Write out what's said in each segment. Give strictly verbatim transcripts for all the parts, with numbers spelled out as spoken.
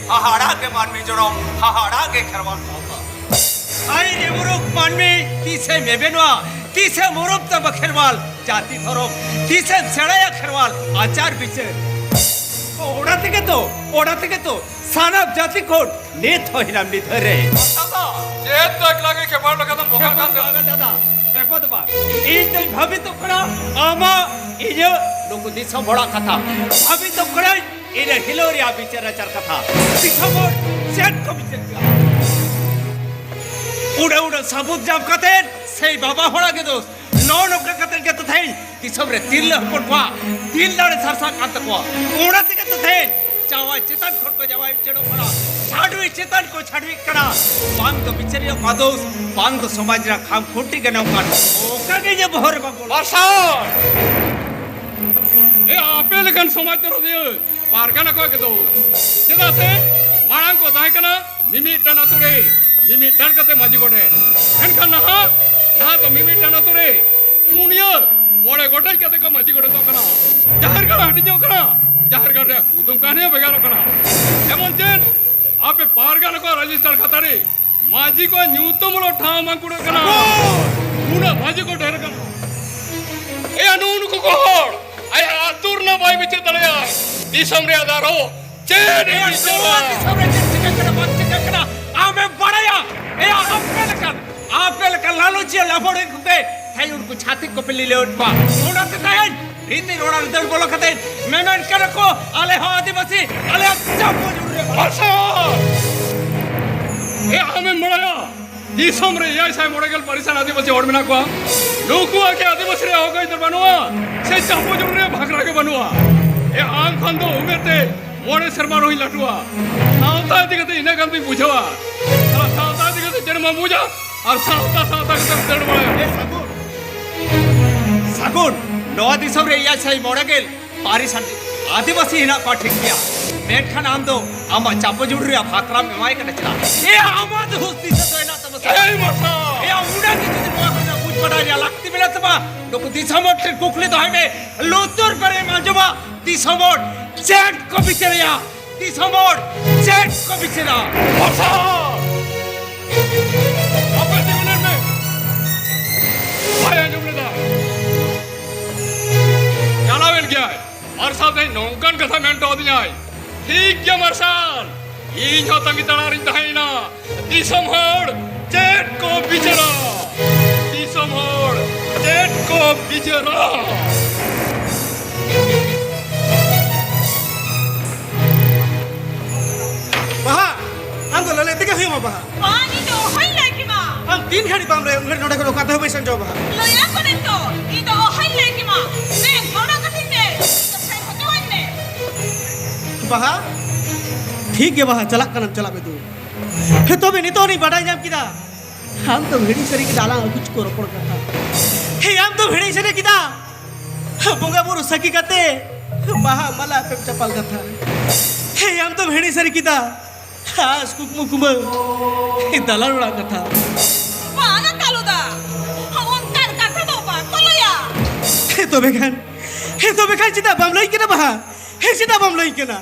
ᱦᱟᱦᱟᱲᱟ ᱜᱮ ᱢᱟᱹᱱᱢᱤ ᱡᱚᱱᱚᱢ, ᱦᱟᱦᱟᱲᱟ ᱜᱮ ᱠᱷᱮᱨᱣᱟᱞ ᱥᱟᱶᱛᱟ᱾ ᱟᱭ ᱨᱮ ᱢᱩᱨᱩᱠ ᱢᱟᱹᱱᱢᱤ, ᱛᱤᱥᱮᱢ ᱮᱵᱮᱱᱚᱜᱼᱟ? ᱛᱤᱥᱮᱢ ᱩᱨᱩᱢ ᱛᱟᱢᱟ ᱠᱷᱮᱨᱣᱟᱞ ᱡᱟᱹᱛᱤ ᱫᱷᱚᱨᱚᱢ? ᱛᱤᱥᱮᱢ ᱥᱮᱬᱟᱭᱟ ᱠᱷᱮᱨᱣᱟᱞ ᱟᱪᱟᱨ ᱵᱤᱪᱟᱹᱨ? ᱚᱱᱟ ᱛᱮᱜᱮ ᱛᱚ, ᱚᱱᱟ ᱛᱮᱜᱮ ᱛᱚ ᱥᱟᱱᱟᱢ ᱡᱟᱹᱛᱤ ᱠᱷᱚᱱ ᱱᱤᱛ ᱦᱚᱸ ᱦᱤᱱᱟᱢ ᱱᱤᱫᱷᱟᱹᱨ ᱨᱮ᱾ ᱫᱟᱫᱟ, ᱪᱮᱫ ᱫᱚ ᱮᱠᱞᱟ ᱜᱮ ᱠᱷᱮᱯᱟᱲ ᱞᱮᱠᱟ ᱫᱚᱢ ᱵᱚᱠᱟ ᱠᱷᱮᱯᱟᱲ ᱠᱟᱱ ᱫᱚ ᱫᱚ᱾ ᱵᱟᱝᱟ ᱫᱟᱫᱟ, ᱠᱷᱮᱯᱟᱲ ᱫᱚ ᱵᱟᱝ᱾ ᱤᱧ ᱫᱚᱧ ᱵᱷᱟᱵᱤᱛᱚᱜ ᱠᱟᱱᱟ ᱟᱢᱟᱜ, ᱤᱧᱟᱹᱜ, ᱱᱩᱠᱩ ᱫᱤᱥᱚᱢ ᱦᱚᱲᱟᱜ ᱠᱟᱛᱷᱟ᱾ ᱵᱷᱟᱵᱤᱛᱚᱜ ᱠᱟᱹᱱᱟᱹᱧ ᱤᱱᱟᱹ ᱦᱤᱞᱳᱜ ᱨᱮᱭᱟᱜ ᱵᱤᱪᱟᱹᱨ ᱟᱪᱟᱨ ᱠᱟᱛᱷᱟ᱾ ᱫᱤᱥᱚᱢ ᱦᱚᱲ ᱪᱮᱫ ᱠᱚ ᱵᱤᱪᱟᱹᱨ ᱠᱮᱫᱟ? ᱩᱰᱟᱹ ᱩᱰᱟᱹ ᱥᱟᱹᱵᱩᱛ ᱧᱟᱢ ᱠᱟᱛᱮ ᱥᱮᱭ ᱵᱟᱵᱟ ᱦᱚᱲᱟᱜ ᱜᱮ ᱫᱳᱥ᱾ ᱱᱚᱜᱼᱚ ᱱᱚᱝᱠᱟ ᱠᱟᱛᱮ ᱜᱮ ᱛᱚ ᱛᱮᱦᱮᱧ ᱫᱤᱥᱚᱢ ᱨᱮ ᱛᱤᱨᱞᱟᱹ ᱦᱚᱯᱚᱱ ᱠᱚᱣᱟᱜ ᱫᱤᱞ ᱫᱟᱲᱮ ᱥᱟᱨᱥᱟᱜ ᱠᱟᱱ ᱛᱟᱠᱚᱣᱟ᱾ ᱚᱱᱟ ᱛᱮᱜᱮ ᱛᱚ ᱛᱮᱦᱮᱧ ᱡᱟᱶᱟᱭ ᱪᱮᱛᱟᱱ ᱠᱷᱚᱱ ᱠᱚ ᱡᱟᱶᱟᱭ ᱩᱪᱟᱹᱲᱚᱜ ᱠᱟᱱᱟ, ᱪᱷᱟᱹᱰᱣᱤ ᱪᱮᱛᱟᱱ ᱠᱚ ᱪᱷᱟᱹᱰᱣᱤᱜ ᱠᱟᱱᱟ᱾ ᱵᱟᱝ ᱫᱚ ᱵᱤᱪᱟᱹᱨᱤᱭᱟᱹ ᱠᱚᱣᱟᱜ ᱫᱳᱥ, ᱵᱟᱝ ᱫᱚ ᱥᱚᱢᱟᱡᱽ ᱨᱮᱱᱟᱜ ᱠᱷᱟᱢ ᱠᱷᱩᱱᱴᱤ ᱜᱮ ᱱᱚᱝᱠᱟᱱ᱾ ᱚᱱᱠᱟ ᱜᱮ ᱤᱧᱟᱹᱜ ᱵᱚᱦᱚᱜ ᱨᱮ ᱵᱟᱝ ᱵᱚᱞᱚᱱᱟ᱾ ᱢᱟᱨᱥᱟᱞ! ᱮ, ᱟᱯᱮ ᱞᱮᱠᱟᱱ ᱥᱚᱢᱟᱡᱽ ᱫᱚᱨᱚᱫᱤᱭᱟᱹ ᱯᱟᱨᱜᱟᱱᱟ ᱠᱚᱣᱟᱜ ᱜᱮ ᱫᱳᱥ᱾ ᱪᱮᱫᱟᱜ ᱥᱮ ᱢᱟᱲᱟᱝ ᱠᱚ ᱛᱟᱦᱮᱸ ᱠᱟᱱᱟ ᱢᱤᱢᱤᱫᱴᱟᱝ ᱟᱛᱳ ᱨᱮ ᱢᱤᱢᱤᱫᱴᱟᱝ ᱠᱟᱛᱮ ᱢᱟᱹᱡᱷᱤ ᱜᱚᱰᱮᱛ, ᱢᱮᱱᱠᱷᱟᱱ ᱱᱟᱦᱟᱜ, ᱱᱟᱦᱟᱜ ᱫᱚ ᱢᱤᱢᱤᱫᱴᱟᱝ ᱟᱛᱳ ᱨᱮ ᱯᱩᱱᱭᱟᱹ ᱢᱚᱬᱮ ᱜᱚᱴᱮᱡ ᱠᱟᱛᱮ ᱠᱚ ᱢᱟᱹᱡᱷᱤ ᱜᱚᱰᱮᱛᱚᱜ ᱠᱟᱱᱟ᱾ ᱡᱟᱦᱮᱨ ᱜᱟᱲ ᱦᱟᱹᱴᱤᱧᱚᱜ ᱠᱟᱱᱟ, ᱡᱟᱦᱮᱨ ᱜᱟᱲ ᱨᱮᱭᱟᱜ ᱠᱩᱫᱩᱢ ᱠᱟᱹᱦᱱᱤ ᱦᱚᱸ ᱵᱷᱮᱜᱟᱨᱚᱜ ᱠᱟᱱᱟ᱾ ᱮᱢᱚᱱ ᱪᱮᱫ ᱟᱯᱮ ᱯᱟᱨᱜᱟᱱᱟ ᱠᱚᱣᱟᱜ ᱨᱮᱡᱤᱥᱴᱟᱨ ᱠᱷᱟᱛᱟ ᱨᱮ ᱢᱟᱹᱡᱷᱤ ᱠᱚᱣᱟᱜ ᱧᱩᱛᱩᱢ ᱦᱚᱸ ᱴᱷᱟᱶ ᱵᱟᱝ ᱠᱩᱲᱟᱹᱜ ᱠᱟᱱᱟ᱾ ᱩᱱᱟᱹᱜ ᱢᱟᱹᱡᱷᱤ ᱠᱚ ᱰᱷᱮᱨ ᱠᱟᱱᱟ᱾ ᱮᱭᱟ, ᱱᱩᱜᱼᱩ ᱱᱩᱠᱩ ᱠᱚ ᱦᱚᱲ ᱟᱭᱟᱜ ᱟᱹᱛᱩ ᱨᱮᱱᱟᱜ ᱵᱟᱭ ᱵᱤᱪᱟᱹᱨ ᱫᱟᱲᱮᱭᱟᱜᱼᱟ, ᱫᱤᱥᱚᱢ ᱨᱮᱭᱟᱜ ᱫᱚ ᱟᱨᱦᱚᱸ ᱪᱮᱫ ᱮ ᱮᱭᱟ, ᱵᱤᱪᱟᱹᱨᱟ? ᱱᱚᱣᱟ ᱫᱤᱥᱚᱢ ᱨᱮ ᱪᱮᱫ ᱪᱤᱠᱟᱹᱜ ᱠᱟᱱᱟ ᱵᱟᱝ ᱪᱤᱠᱟᱹᱜ ᱠᱟᱱᱟ ᱟᱢᱮᱢ ᱵᱟᱲᱟᱭᱟ? ᱮᱭᱟ, ᱟᱯᱮ ᱞᱮᱠᱟᱱ, ᱟᱯᱮ ᱞᱮᱠᱟᱱ ᱞᱟᱞᱚᱪᱤᱭᱟᱹ ᱞᱟᱵᱚᱲᱤ ᱠᱚᱜᱮ ᱛᱮᱦᱮᱧ ᱩᱱᱠᱩ ᱪᱷᱟᱹᱛᱤᱠ ᱠᱚᱯᱮ ᱞᱤᱞᱟᱹᱣᱮᱫ ᱠᱚᱣᱟ᱾ ᱚᱱᱟᱛᱮ ᱛᱮᱦᱮᱧ ᱵᱷᱤᱛᱤᱨ ᱚᱲᱟᱜ ᱨᱮ ᱫᱟᱹᱲ ᱵᱚᱞᱚ ᱠᱟᱛᱮ ᱢᱮᱢᱮᱱ ᱠᱟᱱᱟ ᱠᱚ, "ᱟᱞᱮ ᱦᱚᱸ ᱟᱹᱫᱤᱵᱟᱹᱥᱤ, ᱟᱞᱮᱭᱟᱜ ᱪᱟᱯᱚ ᱡᱩᱲ ᱨᱮ ᱵᱟᱝ!" ᱵᱷᱟᱥᱟ! ᱮ, ᱟᱢᱮᱢ ᱵᱟᱲᱟᱭᱟ, ᱫᱤᱥᱚᱢ ᱨᱮ ᱮᱭᱟᱭ ᱥᱟᱭ ᱢᱚᱬᱮ ᱜᱮᱞ ᱯᱟᱹᱨᱤᱥᱟᱱ ᱟᱹᱫᱤᱵᱟᱹᱥᱤ ᱦᱚᱲ ᱢᱮᱱᱟᱜ ᱠᱚᱣᱟ᱾ ᱱᱩᱠᱩᱣᱟᱜ ᱠᱤ ᱟᱹᱫᱤᱵᱟᱹᱥᱤ ᱨᱮᱭᱟᱜ ᱦᱚᱠ ᱟᱹᱭᱫᱟᱹᱨ ᱵᱟᱹᱱᱩᱜᱼᱟ? ᱥᱮ ᱪᱟᱯᱚ ᱡᱩᱲ ᱨᱮᱭᱟᱜ ᱵᱷᱟᱠᱨᱟ ᱜᱮ ᱵᱟᱹᱱᱩᱜᱼᱟ? ᱮ, ᱟᱢ ᱠᱷᱚᱱ ᱫᱚ ᱩᱢᱮᱨ ᱛᱮ ᱢᱚᱬᱮ ᱥᱮᱨᱢᱟ ᱨᱮᱦᱚᱸᱧ ᱞᱟᱹᱴᱩᱣᱟ᱾ ᱥᱟᱶᱛᱟ ᱤᱫᱤ ᱠᱟᱛᱮ ᱤᱱᱟᱹ ᱜᱟᱱ ᱫᱩᱧ ᱵᱩᱡᱷᱟᱹᱣᱟ᱾ ᱟᱨ ᱥᱟᱶᱛᱟ ᱤᱫᱤ ᱠᱟᱛᱮ ᱪᱮᱫ ᱮᱢ ᱵᱩᱡᱟ? ᱟᱨ ᱥᱟᱶᱛᱟ, ᱥᱟᱶᱛᱟ ᱠᱟᱛᱮᱢ ᱫᱟᱹᱲ ᱵᱟᱲᱟᱭᱟ᱾ ᱮ ᱥᱟᱹᱜᱩᱱ, ᱥᱟᱹᱜᱩᱱ, ᱱᱚᱣᱟ ᱫᱤᱥᱚᱢ ᱨᱮ ᱮᱭᱟᱭ ᱥᱟᱭ ᱢᱚᱬᱮ ᱜᱮᱞ ᱯᱟᱹᱨᱤᱥ ᱟᱹᱫᱤ-, ᱟᱹᱫᱤᱵᱟᱹᱥᱤ ᱦᱮᱱᱟᱜ ᱠᱚᱣᱟ, ᱴᱷᱤᱠ ᱜᱮᱭᱟ, ᱢᱮᱱᱠᱷᱟᱱ ᱟᱢ ᱫᱚ ᱟᱢᱟᱜ ᱪᱟᱯᱚ ᱡᱩᱲ ᱨᱮᱭᱟᱜ ᱵᱷᱟᱠᱨᱟᱢ ᱮᱢᱟᱭ ᱠᱟᱱᱟ ᱪᱮᱫᱟᱜ? ᱮ, ᱟᱢᱟᱜ ᱫᱚ ᱦᱩᱥ ᱫᱤᱥᱟᱹ ᱫᱚ ᱦᱮᱱᱟᱜ ᱛᱟᱢᱟ ᱥᱮ? ᱮᱭ ᱢᱟᱥᱟ! ᱮᱭᱟ, ᱩᱱᱟᱹᱜ ᱜᱮ ᱡᱩᱫᱤ ᱱᱚᱣᱟ ᱠᱚᱨᱮᱱᱟᱜ ᱵᱩᱡᱽ ᱵᱟᱰᱟᱭ ᱨᱮᱭᱟᱜ ᱞᱟᱹᱠᱛᱤ ᱢᱮᱱᱟᱜ ᱛᱟᱢᱟ, ᱱᱩᱠᱩ ᱫᱤᱥᱚᱢ ᱦᱚᱲ ᱴᱷᱮᱱ ᱠᱩᱠᱞᱤ ᱫᱚᱦᱚᱭ ᱢᱮ, ᱞᱩᱛᱩᱨ ᱯᱮᱨᱮᱢ ᱟᱸᱡᱚᱢᱟ, ᱫᱤᱥᱚᱢ ᱦᱚᱲ ᱪᱮᱫ ᱠᱚ ᱵᱤᱪᱟᱹᱨᱮᱭᱟ? ᱫᱤᱥᱚᱢ ᱦᱚᱲ ᱪᱮᱫ ᱠᱚ ᱵᱤᱪᱟᱹᱨᱟ? ᱢᱟᱨᱥᱟᱞ! ᱟᱯᱮ ᱛᱤᱸᱜᱩ ᱞᱮᱱ ᱢᱮ᱾ ᱵᱟᱭ ᱟᱸᱡᱚᱢ ᱞᱮᱫᱟ᱾ ᱪᱟᱞᱟᱣᱮᱱ ᱜᱮᱭᱟᱭ᱾ ᱢᱟᱨᱥᱟᱞ ᱛᱮᱦᱮᱧ ᱱᱚᱝᱠᱟᱱ ᱠᱟᱛᱷᱟ ᱢᱮᱱ ᱦᱚᱴᱚ ᱟᱹᱫᱤᱧᱟᱭ᱾ ᱴᱷᱤᱠ ᱜᱮᱭᱟ ᱢᱟᱨᱥᱟᱞ, ᱤᱧ ᱦᱚᱸ ᱛᱟᱺᱜᱤ ᱛᱟᱲᱟᱜ ᱨᱤᱧ ᱛᱟᱦᱮᱸᱭᱮᱱᱟ᱾ ᱫᱤᱥᱚᱢ ᱦᱚᱲ ᱪᱮᱫ ᱠᱚ ᱵᱤᱪᱟᱹᱨᱟ? ᱫᱤᱥᱚᱢ ᱦᱚᱲ ᱪᱮᱫ ᱠᱚ ᱵᱤᱪᱟᱹᱨᱟ? ᱵᱟᱦᱟ, ᱟᱢ ᱫᱚ ᱞᱟᱹᱞᱟᱹᱭ ᱛᱮᱜᱮ ᱦᱩᱭᱩᱜ ᱢᱟ, ᱵᱟᱦᱟ᱾ ᱵᱟᱝ, ᱤᱧ ᱫᱚ ᱚᱦᱚᱧ ᱞᱟᱹᱭ ᱠᱮᱢᱟ᱾ ᱟᱢ ᱛᱤᱱ ᱜᱷᱟᱹᱲᱤᱡ ᱵᱟᱢ ᱞᱟᱹᱭᱟ, ᱩᱱ ᱜᱷᱟᱹᱲᱤᱡ ᱱᱚᱰᱮ ᱠᱷᱚᱱ ᱚᱠᱟ ᱛᱮᱦᱚᱸ ᱵᱟᱹᱧ ᱥᱮᱱ ᱦᱚᱪᱚ, ᱵᱟᱦᱟ᱾ ᱞᱟᱹᱭᱟᱢ ᱠᱟᱹᱱᱟᱹᱧ ᱛᱚ, ᱤᱧ ᱫᱚ ᱚᱦᱚᱧ ᱞᱟᱹᱭ ᱠᱮᱢᱟ᱾ ᱫᱮᱱ, ᱚᱰᱚᱠ ᱠᱟᱹᱛᱤᱧ ᱢᱮ, ᱤᱧ ᱫᱚ ᱥᱮᱱ ᱦᱚᱪᱚᱣᱟᱹᱧ ᱢᱮ᱾ ᱵᱟᱦᱟ, ᱴᱷᱤᱠ ᱜᱮ ᱵᱟᱦᱟ, ᱪᱟᱞᱟᱜ ᱠᱟᱱᱟᱢ, ᱪᱟᱞᱟᱜ ᱢᱮ ᱫᱩ᱾ ᱦᱮᱸ, ᱛᱚᱵᱮ ᱱᱤᱛᱚᱜ ᱟᱹᱱᱤᱡ ᱵᱟᱰᱟᱭ ᱧᱟᱢ ᱠᱮᱫᱟ᱾ ᱟᱢ ᱫᱚᱢ ᱦᱤᱲᱤᱧ ᱥᱟᱹᱨᱤ ᱠᱮᱫᱟ ᱟᱞᱟᱝ ᱟᱹᱜᱩ ᱪᱩᱠᱩ ᱨᱚᱯᱚᱲ ᱠᱟᱛᱷᱟ᱾ ᱦᱮᱸ, ᱟᱢ ᱫᱚᱢ ᱦᱤᱲᱤᱧ ᱥᱟᱹᱨᱤ ᱠᱮᱫᱟ᱾ ᱵᱚᱸᱜᱟ ᱵᱩᱨᱩ ᱥᱟᱹᱠᱷᱤ ᱠᱟᱛᱮ ᱵᱟᱦᱟ ᱢᱟᱞᱟ ᱮᱯᱮᱢ ᱪᱟᱯᱟᱞ ᱠᱟᱛᱷᱟ᱾ ᱦᱮᱸ, ᱟᱢ ᱫᱚᱢ ᱦᱤᱲᱤᱧ ᱥᱟᱹᱨᱤ ᱠᱮᱫᱟ ᱟᱥ ᱠᱩᱠᱢᱩ ᱠᱩᱢᱟᱹ ᱫᱟᱞᱟᱱ ᱚᱲᱟᱜ ᱠᱟᱛᱷᱟ᱾ ᱵᱟᱝᱟ ᱠᱟᱞᱩᱫᱟ, ᱚᱱᱠᱟᱱ ᱠᱟᱛᱷᱟ ᱫᱚ ᱵᱟᱠᱚ ᱞᱟᱹᱭᱟ᱾ ᱦᱮᱸ, ᱛᱚᱵᱮ ᱠᱷᱟᱱ, ᱦᱮᱸ, ᱛᱚᱵᱮ ᱠᱷᱟᱱ ᱪᱮᱫᱟᱜ ᱵᱟᱢ ᱞᱟᱹᱭ ᱠᱮᱫᱟ ᱵᱟᱦᱟ? ᱦᱮᱸ, ᱪᱮᱫᱟᱜ ᱵᱟᱢ ᱞᱟᱹᱭ ᱠᱟᱱᱟ?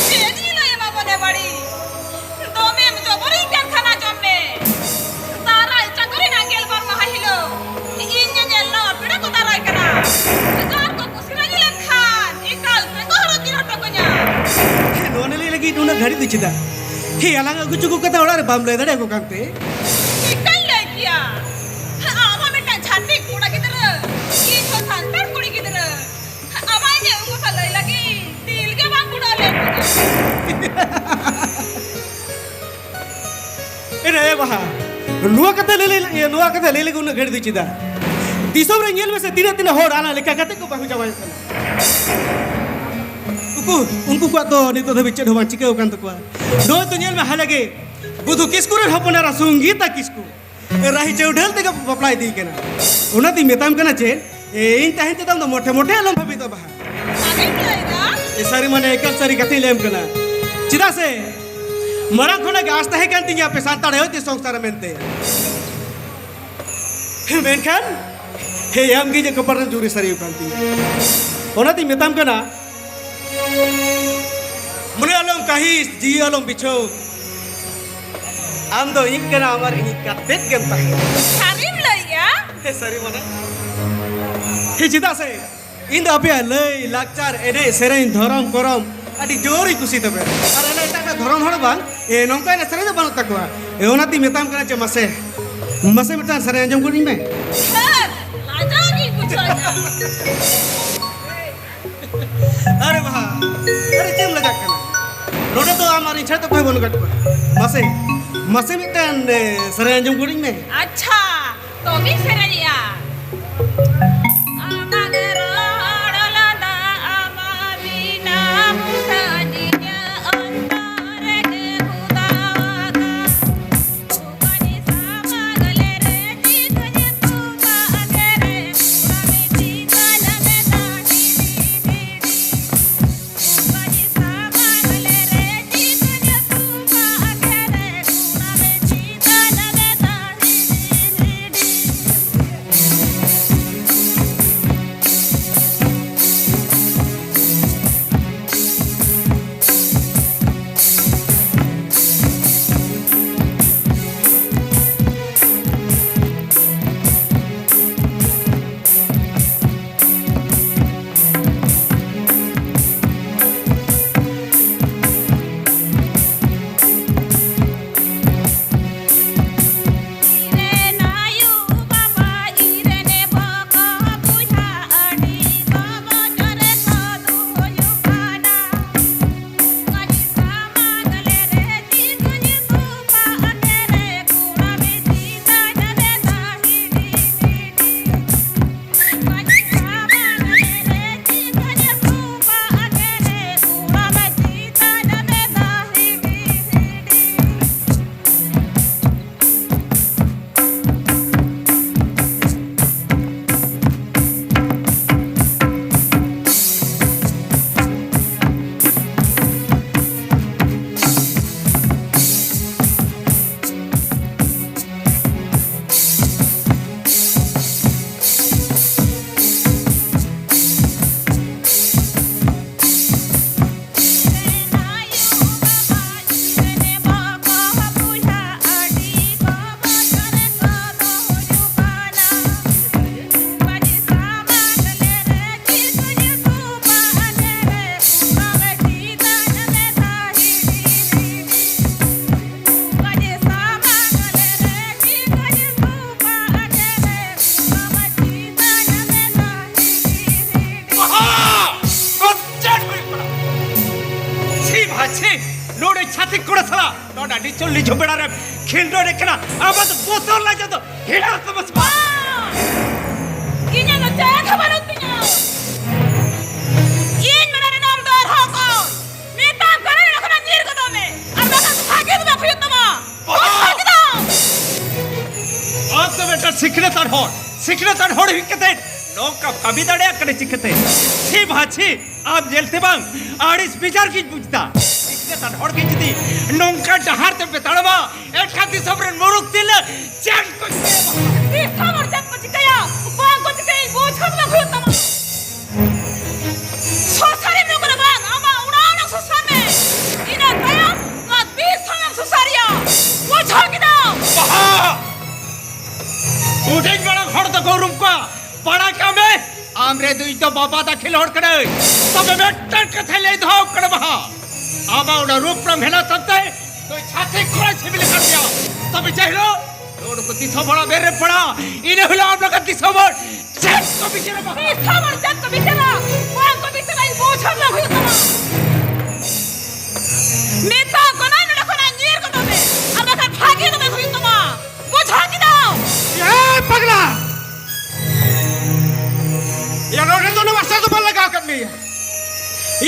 ᱪᱮᱫ ᱤᱧ ᱞᱟᱹᱭ ᱟᱢᱟ ᱢᱚᱱᱮ ᱵᱟᱹᱲᱤ? ᱫᱚᱢᱮᱢ ᱡᱚᱵᱚᱨᱤᱧ ᱠᱟᱱ ᱠᱷᱟᱱ ᱟᱸᱡᱚᱢ ᱢᱮ᱾ ᱫᱟᱨᱟᱭ ᱪᱟᱸᱫᱳ ᱨᱮᱱᱟᱜ ᱜᱮᱞᱵᱟᱨ ᱢᱟᱦᱟ ᱦᱤᱞᱳᱜ ᱤᱧ ᱧᱮᱧᱮᱞ ᱱᱟᱣᱟ ᱯᱮᱲᱟ ᱠᱚ ᱫᱟᱨᱟᱭ ᱠᱟᱱᱟ᱾ ᱟᱨ ᱠᱚ ᱠᱩᱥᱤ ᱨᱟᱹᱡᱤ ᱞᱮᱱᱠᱷᱟᱱ ᱮᱠᱟᱞ ᱛᱮᱠᱚ ᱦᱚᱨᱚᱜ ᱪᱤᱱ ᱦᱚᱴᱚ ᱠᱟᱹᱧᱟ᱾ ᱦᱮᱸ, ᱱᱚᱣᱟ ᱞᱟᱹᱞᱟᱹᱭ ᱞᱟᱹᱜᱤᱫ ᱱᱩᱱᱟᱹᱜ ᱜᱷᱟᱹᱲᱤᱡ ᱫᱚ ᱪᱮᱫᱟᱜ? ᱦᱮᱸ, ᱟᱞᱟᱝ ᱟᱹᱜᱩ ᱪᱩᱠᱩ ᱠᱟᱛᱮ ᱚᱲᱟᱜ ᱨᱮ ᱵᱟᱢ ᱞᱟᱹᱭ ᱫᱟᱲᱮᱭᱟᱠᱚ ᱠᱟᱱᱛᱮ? ᱪᱤᱠᱟᱹᱧ ᱞᱟᱹᱭ ᱠᱮᱭᱟ? ᱟᱢ ᱦᱚᱸ ᱢᱤᱫᱴᱟᱝ ᱪᱷᱟᱹᱛᱤᱠ ᱠᱚᱲᱟ ᱜᱤᱫᱽᱨᱟᱹ, ᱤᱧ ᱦᱚᱸ ᱥᱟᱱᱛᱟᱲ ᱠᱩᱲᱤ ᱜᱤᱫᱽᱨᱟᱹ᱾ ᱟᱢᱟᱜ ᱤᱧᱟᱹᱜ ᱩᱢᱩᱞ ᱞᱟᱹᱭ ᱞᱟᱹᱜᱤᱫ ᱫᱤᱞ ᱜᱮ ᱵᱟᱝ ᱠᱩᱲᱟᱹᱣ ᱞᱮᱱ ᱛᱤᱧᱟᱹ᱾ ᱮ ᱱᱟᱭᱟ ᱵᱟᱦᱟ, ᱱᱚᱣᱟ ᱠᱟᱛᱷᱟ ᱞᱟᱹᱭ, ᱞᱟᱹᱭ, ᱱᱚᱣᱟ ᱠᱟᱛᱷᱟ ᱞᱟᱹᱭ ᱞᱟᱹᱜᱤᱫ ᱩᱱᱟᱹᱜ ᱜᱷᱟᱹᱲᱤᱡ ᱫᱚ ᱪᱮᱫᱟᱜ? ᱫᱤᱥᱚᱢ ᱨᱮ ᱧᱮᱞ ᱢᱮᱥᱮ, ᱛᱤᱱᱟᱹᱜ, ᱛᱤᱱᱟᱹᱜ ᱦᱚᱲ ᱟᱞᱟᱝ ᱞᱮᱠᱟ ᱠᱟᱛᱮ ᱠᱚ ᱵᱟᱹᱦᱩ ᱡᱟᱶᱟᱭᱚᱜ ᱠᱟᱱᱟ᱾ ᱩᱠᱩᱨ, ᱩᱱᱠᱩ ᱠᱚᱣᱟᱜ ᱫᱚ ᱱᱤᱛᱚᱜ ᱫᱷᱟᱹᱵᱤᱡ ᱪᱮᱫ ᱦᱚᱸ ᱵᱟᱝ ᱪᱤᱠᱟᱹᱣ ᱟᱠᱟᱱ ᱛᱟᱠᱚᱣᱟ᱾ ᱱᱚᱜᱼᱚᱭ ᱛᱚ ᱧᱮᱞ ᱢᱮ, ᱦᱟᱞᱮ ᱜᱮ ᱵᱩᱫᱷᱩ ᱠᱤᱥᱠᱩ ᱨᱮᱱ ᱦᱚᱯᱚᱱ ᱮᱨᱟ ᱥᱚᱝᱜᱤᱛᱟ ᱠᱤᱥᱠᱩ ᱨᱟᱦᱤ ᱪᱟᱹᱣᱰᱟᱹᱞ ᱛᱮᱜᱮ ᱵᱟᱯᱞᱟ ᱤᱫᱤᱭ ᱠᱟᱱᱟ᱾ ᱚᱱᱟᱛᱤᱧ ᱢᱮᱛᱟᱢ ᱠᱟᱱᱟ ᱪᱮᱫ, ᱮ, ᱤᱧ ᱛᱟᱦᱮᱱ ᱛᱮᱫᱚ ᱟᱢ ᱫᱚ ᱢᱚᱴᱷᱮ ᱢᱚᱴᱷᱮ ᱟᱞᱚᱢ ᱵᱷᱟᱹᱵᱤᱛᱚᱜᱼᱟ ᱵᱟᱦᱟ᱾ ᱟᱢᱮᱢ ᱞᱟᱹᱭᱫᱟ? ᱮ, ᱥᱟᱹᱨᱤ ᱢᱟᱱᱮ ᱮᱠᱟᱞ ᱥᱟᱹᱨᱤ ᱠᱟᱛᱷᱟᱧ ᱞᱟᱹᱭᱟᱢ ᱠᱟᱱᱟ᱾ ᱪᱮᱫᱟᱜ ᱥᱮ ᱢᱟᱲᱟᱝ ᱠᱷᱚᱱᱟᱜ ᱜᱮ ᱟᱸᱥ ᱛᱟᱦᱮᱸ ᱠᱟᱱ ᱛᱤᱧᱟ ᱟᱯᱮ ᱥᱟᱱᱛᱟᱲ ᱦᱚᱭᱛᱮ ᱥᱚᱝᱥᱟᱨᱟ ᱢᱮᱱᱛᱮ᱾ ᱢᱮᱱᱠᱷᱟᱱ ᱦᱮ, ᱟᱢ ᱜᱮ ᱤᱧᱟᱹᱜ ᱠᱚᱯᱟᱞ ᱨᱮ ᱡᱩᱨᱤ ᱥᱟᱹᱨᱤ ᱟᱠᱟᱱ ᱛᱤᱧᱟ᱾ ᱚᱱᱟᱛᱤᱧ ᱢᱮᱛᱟᱢ ᱠᱟᱱᱟ, ᱢᱚᱱᱮ ᱟᱞᱚᱢ ᱠᱟᱹᱦᱤᱥ, ᱡᱤᱣᱤ ᱟᱞᱚᱢ ᱵᱤᱪᱷᱟᱹᱣ᱾ ᱟᱢ ᱫᱚ ᱤᱧ ᱠᱟᱱᱟᱢ ᱟᱨ ᱤᱧ ᱠᱟᱛᱮᱫ ᱜᱮᱢ ᱛᱟᱦᱮᱸ᱾ ᱥᱟᱹᱨᱤᱢ ᱞᱟᱹᱭᱮᱜᱼᱟ? ᱦᱮᱸ, ᱥᱟᱹᱨᱤ ᱢᱟᱱᱮ᱾ ᱦᱮᱸ, ᱪᱮᱫᱟᱜ ᱥᱮ ᱤᱧ ᱫᱚ ᱟᱯᱮᱭᱟᱜ ᱞᱟᱹᱭ, ᱞᱟᱠᱪᱟᱨ, ᱮᱱᱮᱡ, ᱥᱮᱨᱮᱧ, ᱫᱷᱚᱨᱚᱢ, ᱠᱚᱨᱚᱢ ᱟᱹᱰᱤ ᱡᱳᱨᱤᱧ ᱠᱩᱥᱤ ᱛᱟᱯᱮᱭᱟ᱾ ᱟᱨ ᱟᱞᱮ ᱮᱴᱟᱜ ᱮᱴᱟᱜ ᱫᱷᱚᱨᱚᱢ ᱦᱚᱲ ᱵᱟᱝ, ᱮ, ᱱᱚᱝᱠᱟ ᱮᱱᱮᱡ ᱥᱮᱨᱮᱧ ᱫᱚ ᱵᱟᱹᱱᱩᱜ ᱛᱟᱠᱚᱣᱟ᱾ ᱮ, ᱚᱱᱟᱛᱤᱧ ᱢᱮᱛᱟᱢ ᱠᱟᱱᱟ ᱪᱮ ᱢᱟᱥᱮ, ᱢᱟᱥᱮ ᱢᱤᱫᱴᱟᱝ ᱥᱮᱨᱮᱧ ᱟᱸᱡᱚᱢ ᱜᱚᱫ ᱤᱧ ᱢᱮ᱾ ᱦᱮᱸ, ᱞᱟᱡᱟᱣ ᱜᱤᱧ ᱵᱩᱡᱷᱟᱹᱣᱮᱫᱼᱟ᱾ ᱟᱨᱮ ᱵᱟᱦᱟ, ᱟᱨᱮ ᱪᱮᱫ ᱮᱢ ᱞᱟᱡᱟᱜ ᱠᱟᱱᱟ? ᱱᱚᱰᱮ ᱫᱚ ᱟᱢ ᱟᱨ ᱤᱧ ᱪᱷᱟᱲᱟ ᱫᱚ ᱚᱠᱚᱭ ᱦᱚᱸ ᱵᱟᱹᱱᱩᱜ ᱟᱠᱟᱫ ᱠᱚᱣᱟ᱾ ᱢᱟᱥᱮ, ᱢᱟᱥᱮ ᱢᱤᱫᱴᱟᱝ, ᱮ, ᱥᱮᱨᱮᱧ ᱟᱸᱡᱚᱢ ᱜᱚᱫ ᱤᱧ ᱢᱮ᱾ ᱟᱪᱪᱷᱟ, ᱛᱚᱵᱮᱧ ᱥᱮᱨᱮᱧᱮᱜᱼᱟ᱾ ᱟᱢᱟᱜ ᱨᱚᱲ ᱞᱟᱸᱫᱟ, ᱟᱢᱟᱜ ᱵᱮᱱᱟᱣ ᱢᱩᱴᱷᱟᱹᱱ ᱤᱧᱟᱹᱜ ᱚᱱᱛᱚᱨ ᱨᱮᱜᱮ ᱦᱩᱫᱟᱣ ᱟᱠᱟᱱ᱾ ᱪᱷᱟᱹᱛᱤᱠ ᱠᱚᱲᱟ ᱥᱟᱞᱟᱜ ᱱᱚᱣᱟ ᱰᱟᱹᱰᱤ ᱪᱚᱞ ᱱᱤᱡᱷᱩ ᱵᱮᱲᱟ ᱨᱮᱢ ᱠᱷᱤᱞᱰᱚ ᱮᱱᱮᱡ ᱠᱟᱱᱟ᱾ ᱟᱢᱟᱜ ᱫᱚ ᱵᱚᱛᱚᱨ ᱞᱟᱡᱟᱣ ᱫᱚ ᱦᱤᱲᱟᱹ ᱛᱟᱢᱟ ᱥᱮ ᱵᱟᱝ? ᱤᱧᱟᱹᱜ ᱫᱚ ᱪᱮᱫ ᱦᱚᱸ ᱵᱟᱹᱱᱩᱜ ᱛᱤᱧᱟ᱾ ᱤᱧ ᱢᱮᱱᱟ ᱨᱮᱱᱟᱜ ᱫᱚ ᱟᱨᱦᱚᱸ ᱚᱠᱚᱭ? ᱢᱮᱛᱟᱢ ᱠᱟᱱᱟ ᱱᱚᱰᱮ ᱠᱷᱚᱱᱟᱜ ᱧᱤᱨ ᱜᱚᱫᱚᱜ ᱢᱮ, ᱟᱨ ᱵᱟᱠᱷᱟᱱ ᱵᱷᱟᱜᱮ ᱫᱚ ᱵᱟᱝ ᱦᱩᱭᱩᱜ ᱛᱟᱢᱟ᱾ ᱵᱩᱡᱷᱟᱹᱣ ᱠᱮᱫᱟᱢ? ᱟᱢ ᱫᱚ ᱢᱤᱫᱴᱟᱝ ᱥᱤᱠᱷᱱᱟᱹᱛᱟᱱ ᱦᱚᱲ, ᱥᱤᱠᱷᱱᱟᱹᱛᱟᱱ ᱦᱚᱲ ᱦᱩᱭ ᱠᱟᱛᱮ ᱱᱚᱝᱠᱟᱢ ᱠᱟᱹᱢᱤ ᱫᱟᱲᱮᱭᱟᱜ ᱠᱟᱱᱟ ᱪᱤᱠᱟᱹᱛᱮ? ᱪᱷᱤ ᱵᱷᱟ ᱪᱷᱤ, ᱟᱢ ᱧᱮᱞᱛᱮ ᱵᱟᱝ ᱟᱹᱲᱤᱥ ᱵᱮᱡᱟᱨ ᱜᱤᱧ ᱵᱩᱡᱽᱫᱟ᱾ ᱥᱤᱠᱷᱱᱟᱹᱛᱟᱱ ᱦᱚᱲ ᱜᱮ ᱡᱩᱫᱤ ᱱᱚᱝᱠᱟ ᱰᱟᱦᱟᱨ ᱛᱮᱢ ᱯᱮ ᱛᱟᱲᱟᱢᱟ, ᱮᱴᱟᱜ ᱫᱤᱥᱚᱢ ᱨᱮᱱ ᱢᱩᱨᱩᱠ ᱛᱤᱨᱞᱟᱹ ᱪᱮᱫ ᱠᱚ ᱪᱤᱠᱟᱹᱭᱟ? ᱫᱤᱥᱚᱢ ᱦᱚᱲ ᱪᱮᱫ ᱠᱚ ᱪᱤᱠᱟᱹᱭᱟ? ᱵᱟᱝ ᱠᱚ ᱪᱤᱠᱟᱹᱭᱟ, ᱵᱩᱡᱷᱟᱹᱣ ᱫᱚ ᱵᱟᱝ ᱦᱩᱭᱩᱜ ᱛᱟᱢᱟ᱾ ᱥᱚᱥᱟᱨᱤ ᱱᱚᱜᱚᱨ ᱵᱟᱝ, ᱟᱢᱟᱜ ᱚᱲᱟᱜ ᱚᱲᱟᱜ ᱥᱚᱥᱟᱨ ᱢᱮ᱾ ᱤᱱᱟᱹ ᱛᱟᱭᱚᱢ ᱱᱚᱣᱟ ᱫᱤᱥᱚᱢ ᱮᱢ ᱥᱚᱥᱟᱨᱤᱭᱟ᱾ ᱵᱩᱡᱷᱟᱹᱣ ᱠᱮᱫᱟᱢ? ᱵᱟᱦᱟ! ᱦᱩᱰᱤᱧ ᱢᱟᱨᱟᱝ ᱦᱚᱲ ᱫᱚᱠᱚ ᱩᱨᱩᱢ ᱠᱚᱣᱟ᱾ ᱵᱟᱲᱟᱭ ᱠᱟᱜ ᱢᱮ, ᱟᱢ ᱨᱮ ᱫᱚ ᱤᱧ ᱫᱚ ᱵᱟᱵᱟ ᱫᱟᱹᱠᱷᱤᱞ ᱦᱚᱲ ᱠᱟᱹᱱᱟᱹᱧ᱾ ᱛᱚᱵᱮ ᱢᱤᱫᱴᱟᱝ ᱠᱟᱛᱷᱟᱧ ᱞᱟᱹᱭ ᱫᱚᱦᱚ ᱠᱟᱜ ᱠᱟᱱᱟ ᱵᱟᱦᱟ, ᱟᱢᱟᱜ ᱚᱱᱟ ᱨᱩᱯ ᱨᱚᱝ ᱦᱮᱱᱟᱜ ᱛᱟᱢ ᱛᱮ ᱱᱩᱭ ᱪᱷᱟᱹᱛᱤᱠ ᱠᱚᱲᱟᱭ ᱥᱤᱵᱤᱞ ᱟᱠᱟᱫ ᱢᱮᱭᱟ᱾ ᱛᱚᱵᱮ ᱡᱮ ᱦᱤᱞᱳᱜ ᱱᱩᱠᱩ ᱫᱤᱥᱚᱢ ᱦᱚᱲᱟᱜ ᱢᱮᱫ ᱨᱮ ᱯᱟᱲᱟᱜᱼᱟ, ᱤᱱᱟᱹ ᱦᱤᱞᱳᱜ ᱟᱢ ᱞᱮᱠᱟ ᱫᱤᱥᱚᱢ ᱦᱚᱲ ᱪᱮᱫ ᱠᱚ ᱵᱤᱪᱟᱹᱨᱟ ᱵᱟᱦᱟ? ᱫᱤᱥᱚᱢ ᱦᱚᱲ ᱪᱮᱫ ᱠᱚ ᱵᱤᱪᱟᱹᱨᱟ? ᱵᱟᱝ ᱠᱚ ᱵᱤᱪᱟᱹᱨᱟ, ᱤᱧ ᱵᱩᱡᱷᱟᱹᱣ ᱵᱟᱝ ᱦᱩᱭᱩᱜ ᱛᱟᱢᱟ᱾ ᱢᱮᱛᱟ ᱠᱚ ᱠᱟᱹᱱᱟᱹᱧ ᱱᱚᱰᱮ ᱠᱷᱚᱱᱟᱜ ᱧᱤᱨ ᱜᱚᱫᱚᱜ ᱢᱮ, ᱟᱨ ᱵᱟᱠᱷᱟᱱ ᱵᱷᱟᱜᱮ ᱫᱚ ᱵᱟᱝ ᱦᱩᱭᱩᱜ ᱛᱟᱢᱟ᱾ ᱵᱩᱡᱷᱟᱹᱣ ᱠᱮᱫᱟᱢ? ᱮ ᱯᱟᱜᱽᱞᱟ! ᱭᱟ, ᱱᱚᱰᱮ ᱫᱚ ᱱᱚᱣᱟ ᱥᱟᱫᱚ ᱵᱟᱝ ᱞᱟᱜᱟᱣ ᱟᱠᱟᱫ ᱢᱮᱭᱟ᱾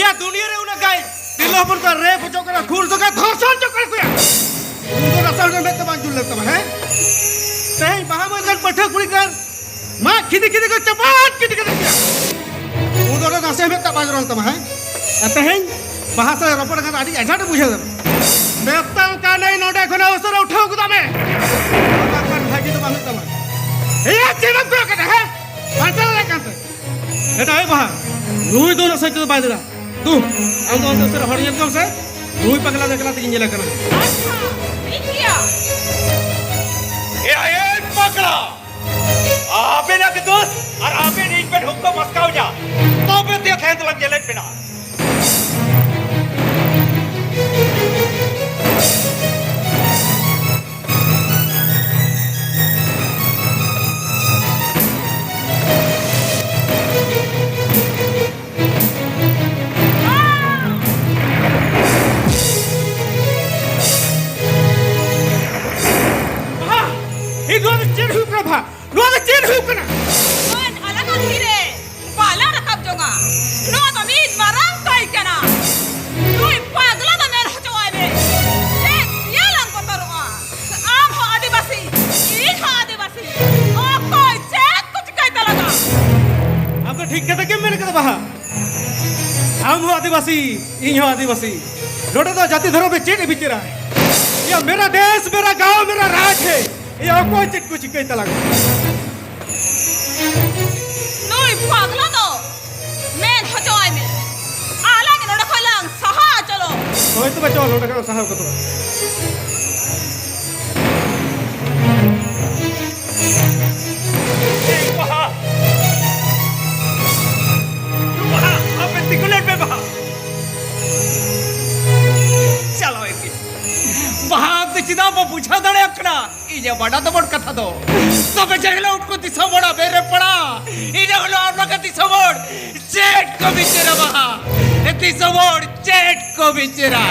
ᱭᱟ, ᱫᱩᱱᱤᱭᱟᱹ ᱨᱮ ᱩᱱᱟᱹᱜ ᱜᱟᱭ ᱛᱤᱨᱞᱟᱹ ᱦᱚᱯᱚᱱ ᱠᱚ ᱨᱮᱯ ᱦᱚᱪᱚᱜ ᱠᱟᱱᱟ, ᱠᱷᱩᱱ ᱦᱚᱪᱚᱜ ᱠᱟᱱᱟ, ᱫᱷᱚᱨᱥᱚᱱ ᱦᱚᱪᱚᱜ ᱠᱟᱱᱟ ᱠᱚ ᱭᱟ᱾ ᱩᱱ ᱫᱚ ᱱᱟᱥᱮ ᱦᱚᱸ ᱢᱮᱫ ᱛᱮ ᱵᱟᱝ ᱡᱩᱞ ᱞᱮᱱ ᱛᱟᱢᱟ, ᱦᱮᱸ? ᱛᱮᱦᱮᱧ ᱵᱟᱦᱟ ᱢᱟᱹᱭ ᱞᱮᱠᱟᱱ ᱯᱟᱹᱴᱷᱩᱣᱟᱹ ᱠᱩᱲᱤ ᱜᱤᱫᱽᱨᱟᱹ ᱢᱟ ᱠᱷᱤᱫᱤ ᱠᱷᱤᱫᱤ ᱠᱚ ᱪᱟᱯᱟᱫ ᱠᱤᱫᱤ ᱠᱟᱫᱟ ᱠᱚ ᱭᱟ᱾ ᱩᱱ ᱫᱚ ᱱᱟᱥᱮ ᱢᱮᱫ ᱛᱮ ᱵᱟᱝ ᱡᱚᱨᱚ ᱞᱮᱱ ᱛᱟᱢᱟ, ᱦᱮᱸ? ᱟᱨ ᱛᱮᱦᱮᱧ ᱵᱟᱦᱟ ᱥᱟᱞᱟᱜ ᱨᱚᱯᱚᱲ ᱠᱟᱛᱮ ᱟᱹᱰᱤ ᱟᱡᱷᱟᱴ ᱵᱩᱡᱷᱟᱹᱣ ᱫᱟ᱾ ᱢᱮᱛᱟᱢ ᱠᱟᱹᱱᱟᱹᱧ ᱱᱚᱰᱮ ᱠᱷᱚᱱᱟᱜ ᱩᱥᱟᱹᱨᱟ ᱩᱴᱷᱟᱹᱣ ᱜᱚᱫᱚᱜ ᱢᱮ᱾ ᱵᱟᱝᱠᱷᱟᱱ ᱵᱷᱟᱹᱜᱤ ᱫᱚ ᱵᱟᱝ ᱦᱩᱭᱩᱜ ᱛᱟᱢᱟ᱾ ᱮᱭᱟ, ᱪᱮᱫ ᱮᱢ ᱠᱚᱭᱚᱜ ᱠᱟᱫᱟ, ᱦᱮᱸ? ᱵᱟᱧᱪᱟᱣ ᱫᱟᱲᱮᱭᱟᱜ ᱠᱟᱱ ᱛᱮ᱾ ᱮᱴᱟᱜ ᱦᱩᱭᱩᱜ ᱵᱟᱦᱟ᱾ ᱱᱩᱭ ᱫᱚ ᱚᱱᱟ ᱥᱟᱹᱭ ᱛᱮᱫᱚ ᱵᱟᱭ ᱫᱟᱹᱲᱟ᱾ ᱫᱩ, ᱟᱢ ᱫᱚ ᱚᱱᱛᱮ ᱩᱥᱟᱹᱨᱟ ᱦᱚᱲ ᱧᱮᱞ ᱠᱚᱢ ᱥᱮ᱾ ᱱᱩᱭ ᱯᱟᱜᱽᱞᱟ ᱫᱚ ᱮᱠᱞᱟ ᱛᱮᱜᱮᱧ ᱧᱮᱞᱮ ᱠᱟᱱᱟ᱾ ᱟᱪᱪᱷᱟ, ᱴᱷᱤᱠ ᱜᱮᱭᱟ᱾ ᱮᱭᱟ, ᱮᱭ ᱯᱟᱜᱽᱞᱟ! ᱟᱵᱮᱱᱟᱜ ᱜᱮ ᱫᱳᱥ, ᱟᱨ ᱟᱵᱮᱱ ᱤᱧ ᱵᱮᱱ ᱦᱩᱠᱢ ᱢᱟᱥᱠᱟᱣ ᱧᱟ᱾ ᱛᱚᱵᱮ ᱛᱮ ᱛᱟᱦᱮᱸ ᱫᱚᱞᱟᱝ ᱧᱮᱞᱮᱫ ᱵᱮᱱᱟ᱾ ᱱᱚᱣᱟ ᱫᱚ ᱪᱮᱫ ᱦᱩᱭᱩᱜ ᱠᱟᱱᱟ? ᱱᱚᱣᱟ ᱟᱞᱟᱝᱟᱜ ᱛᱤᱨᱮ ᱵᱟᱞᱟ ᱨᱟᱠᱟᱵ ᱡᱚᱝᱟ᱾ ᱱᱚᱣᱟ ᱫᱚ ᱢᱤᱫ ᱢᱟᱨᱟᱝ ᱠᱟᱹᱭ ᱠᱟᱱᱟ᱾ ᱱᱩᱭ ᱯᱟᱜᱽᱞᱟ ᱫᱚ ᱢᱮᱱ ᱦᱚᱪᱚᱣᱟᱭ ᱢᱮ, ᱪᱮᱫ ᱤᱭᱟᱹ ᱞᱟᱝ ᱵᱚᱛᱚᱨᱚᱜᱼᱟ? ᱟᱢ ᱦᱚᱸ ᱟᱹᱫᱤᱵᱟᱹᱥᱤ, ᱤᱧ ᱦᱚᱸ ᱟᱹᱫᱤᱵᱟᱹᱥᱤ᱾ ᱚᱠᱚᱭ ᱪᱮᱫ ᱠᱚ ᱪᱤᱠᱟᱹᱭ ᱛᱟᱞᱟᱝᱟ? ᱟᱢ ᱫᱚ ᱴᱷᱤᱠ ᱠᱟᱛᱷᱟ ᱜᱮᱢ ᱢᱮᱱ ᱠᱟᱫᱟ, ᱵᱟᱦᱟ᱾ ᱟᱢ ᱦᱚᱸ ᱟᱹᱫᱤᱵᱟᱹᱥᱤ, ᱤᱧ ᱦᱚᱸ ᱟᱹᱫᱤᱵᱟᱹᱥᱤ᱾ ᱱᱚᱰᱮ ᱫᱚ ᱡᱟᱹᱛᱤ ᱫᱷᱚᱨᱚᱢ ᱨᱮ ᱪᱮᱫ ᱮ ᱵᱤᱪᱟᱹᱨᱟ? ᱭᱟ ᱢᱮᱨᱟ ᱫᱮᱥ, ᱢᱮᱨᱟ ᱜᱟᱸᱣ, ᱢᱮᱨᱟ ᱨᱟᱡᱽ ᱦᱮ᱾ ᱭᱟ ᱚᱠᱚᱭ ᱪᱮᱫ ᱠᱚ ᱪᱤᱠᱟᱹᱭ ᱛᱟᱞᱟᱝᱟ? ᱱᱩᱭ ᱯᱟᱜᱽᱞᱟ ᱫᱚ ᱢᱮᱱ ᱦᱚᱪᱚᱣᱟᱭ ᱢᱮ, ᱟᱞᱟᱝ ᱱᱚᱰᱮ ᱠᱷᱚᱱ ᱞᱟᱝ ᱥᱟᱦᱟᱜᱼᱟ᱾ ᱪᱚᱞᱚ᱾ ᱦᱳᱭ ᱛᱚᱵᱮ ᱪᱚᱞ, ᱱᱚᱰᱮ ᱠᱷᱚᱱ ᱥᱟᱦᱟ ᱠᱚᱫᱚ᱾ ᱮ ᱵᱟᱦᱟ! ᱵᱟᱦᱟ, ᱟᱯᱮ ᱛᱤᱸᱜᱩ ᱞᱮᱱ ᱯᱮ, ᱵᱟᱦᱟ! ᱪᱟᱞᱟᱣ ᱮᱱ ᱜᱮ᱾ ᱵᱟᱦᱟ, ᱟᱢ ᱫᱚ ᱪᱮᱫᱟᱜ ᱵᱟᱢ ᱵᱩᱡᱷᱟᱹᱣ ᱫᱟᱲᱮᱭᱟᱜ ᱠᱟᱱᱟ? ᱤᱧᱟᱹᱜ ᱵᱟᱰᱟ ᱫᱚ ᱵᱚᱱ ᱠᱟᱛᱷᱟ ᱫᱚ᱾ ᱛᱚᱵᱮ ᱡᱮ ᱦᱤᱞᱳᱜ ᱩᱱᱠᱩ ᱫᱤᱥᱚᱢ ᱦᱚᱲ ᱟᱵᱮᱱ ᱨᱮ ᱯᱟᱲᱟ, ᱤᱱᱟᱹ ᱦᱤᱞᱳᱜ ᱟᱯᱱᱟ ᱠᱟ ᱫᱤᱥᱚᱢ ᱦᱚᱲ ᱪᱮᱫ ᱠᱚ ᱵᱤᱪᱟᱹᱨᱟ ᱵᱟᱦᱟ? ᱫᱤᱥᱚᱢ ᱦᱚᱲ ᱪᱮᱫ ᱠᱚ ᱵᱤᱪᱟᱹᱨᱟ?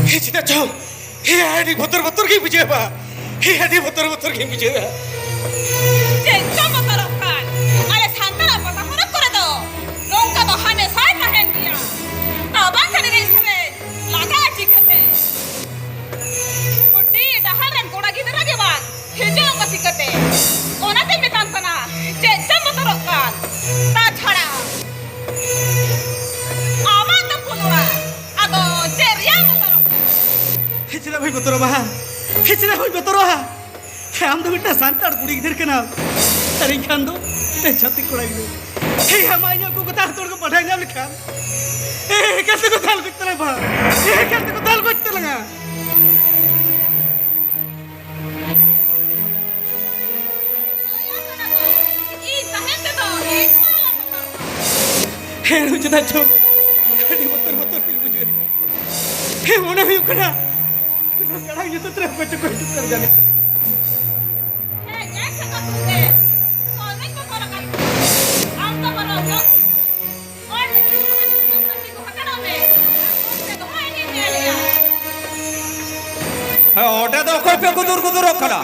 ᱦᱮᱸ, ᱪᱮᱫᱟᱜ ᱪᱚᱝ, ᱦᱮᱸ, ᱟᱹᱰᱤ ᱵᱚᱛᱚᱨ ᱵᱚᱛᱚᱨ ᱜᱤᱧ ᱵᱩᱡᱷᱟᱹᱣᱟ᱾ ᱦᱮᱸ, ᱟᱹᱰᱤ ᱵᱚᱛᱚᱨ ᱵᱚᱛᱚᱨ ᱜᱤᱧ ᱵᱩᱡᱷᱟᱹᱣᱟ᱾ ᱪᱮᱫ ᱪᱚᱢ ᱵᱚᱛᱚᱨᱚᱜ ᱠᱟᱱ? ᱟᱞᱮ ᱥᱟᱱᱛᱟᱲᱟᱜ ᱯᱟᱛᱟ ᱯᱚᱨᱚᱵᱽ ᱠᱚᱨᱮ ᱫᱚ ᱱᱚᱝᱠᱟ ᱫᱚ ᱦᱟᱢᱮᱥᱟᱭ ᱛᱟᱦᱮᱱ ᱜᱮᱭᱟ᱾ ᱛᱟᱵᱟᱝ ᱠᱷᱟᱱ ᱮᱱᱮᱡ ᱥᱮᱨᱮᱧ ᱞᱟᱜᱟᱜᱼᱟ ᱪᱤᱠᱟᱹᱛᱮ? ᱰᱤ ᱰᱟᱦᱟᱨ ᱨᱮᱱ ᱠᱚᱲᱟ ᱜᱤᱫᱽᱨᱟᱹ ᱜᱮ ᱵᱟᱝ ᱦᱤᱡᱩᱜ ᱟᱠᱚ ᱪᱤᱠᱟᱹᱛᱮ? ᱚᱱᱟᱛᱮᱧ ᱢᱮᱛᱟᱢ ᱠᱟᱱᱟ, ᱪᱮᱫ ᱪᱚᱢ ᱵᱚᱛᱚᱨᱚᱜ ᱠᱟᱱ? ᱛᱟᱪᱷᱟᱲᱟ ᱟᱢᱟᱜ ᱫᱚ ᱯᱷᱩᱞ ᱚᱲᱟᱜ, ᱟᱫᱚ ᱪᱮᱫ ᱨᱮᱭᱟᱜ ᱵᱚᱛᱚᱨᱚᱜ ᱠᱟᱱᱟ? ᱪᱮᱫᱟᱜ ᱵᱟᱹᱧ ᱵᱚᱛᱚᱨᱚᱜᱼᱟ ᱵᱟᱦᱟ? ᱪᱮᱫᱟᱜ ᱵᱟᱹᱧ ᱵᱚᱛᱚᱨᱚᱜᱼᱟ? ᱟᱢ ᱫᱚ ᱢᱤᱫᱴᱟᱝ ᱥᱟᱱᱛᱟᱲ ᱠᱩᱲᱤ ᱜᱤᱫᱽᱨᱟᱹ ᱠᱟᱱᱟᱢ, ᱟᱨ ᱤᱧ ᱠᱷᱟᱱ ᱫᱚ ᱢᱤᱫᱴᱟᱝ ᱪᱷᱟᱹᱛᱤᱠ ᱠᱚᱲᱟ ᱜᱤᱫᱽᱨᱟᱹ᱾ ᱦᱮᱸ, ᱟᱢᱟᱜ ᱤᱧᱟᱹᱜ ᱠᱚ ᱠᱟᱛᱷᱟ ᱦᱚᱲ ᱠᱚ ᱵᱟᱰᱟᱭ ᱧᱟᱢ ᱞᱮᱠᱷᱟᱱ, ᱮᱠᱟᱞ ᱛᱮᱠᱚ ᱫᱟᱞ ᱜᱚᱡ ᱛᱟᱞᱟᱝᱟ ᱵᱟᱦᱟ, ᱮᱠᱟᱞ ᱛᱮᱠᱚ ᱫᱟᱞ ᱜᱚᱡ ᱛᱟᱞᱟᱝᱟ᱾ ᱤᱧ ᱛᱟᱦᱮᱱ ᱛᱮᱫᱚ ᱤᱧ ᱢᱟ ᱟᱞᱚᱢ ᱵᱚᱛᱚᱨᱚᱜᱼᱟ᱾ ᱦᱮᱸ, ᱪᱮᱫᱟᱜ ᱪᱚ ᱟᱹᱰᱤ ᱵᱚᱛᱚᱨ ᱵᱚᱛᱚᱨ ᱛᱤᱧ ᱵᱩᱡᱷᱟᱹᱣ᱾ ᱦᱮᱸ, ᱢᱚᱱᱮ ᱦᱩᱭᱩᱜ ᱠᱟᱱᱟ ᱱᱚᱣᱟ ᱠᱟᱲᱟ ᱧᱩᱛᱟᱹᱛ ᱨᱮ ᱚᱠᱚᱭ ᱪᱚᱠᱚ ᱦᱤᱡᱩᱜ ᱠᱟᱱ ᱡᱟᱹᱱᱤᱡ᱾ ᱦᱮᱸ, ᱧᱮᱞ ᱥᱟᱠᱟᱢ ᱛᱩᱫ ᱨᱮ ᱥᱚᱨᱮᱱ ᱵᱚᱛᱚᱨ ᱟᱠᱟᱱ ᱟᱢ ᱫᱚ ᱵᱚᱨᱚᱝ ᱡᱚᱜ ᱦᱮᱸ, ᱚᱸᱰᱮ ᱫᱚ ᱚᱠᱚᱭ ᱯᱮ ᱜᱩᱫᱩᱨ ᱜᱩᱫᱩᱨᱚᱜ ᱠᱟᱱᱟ?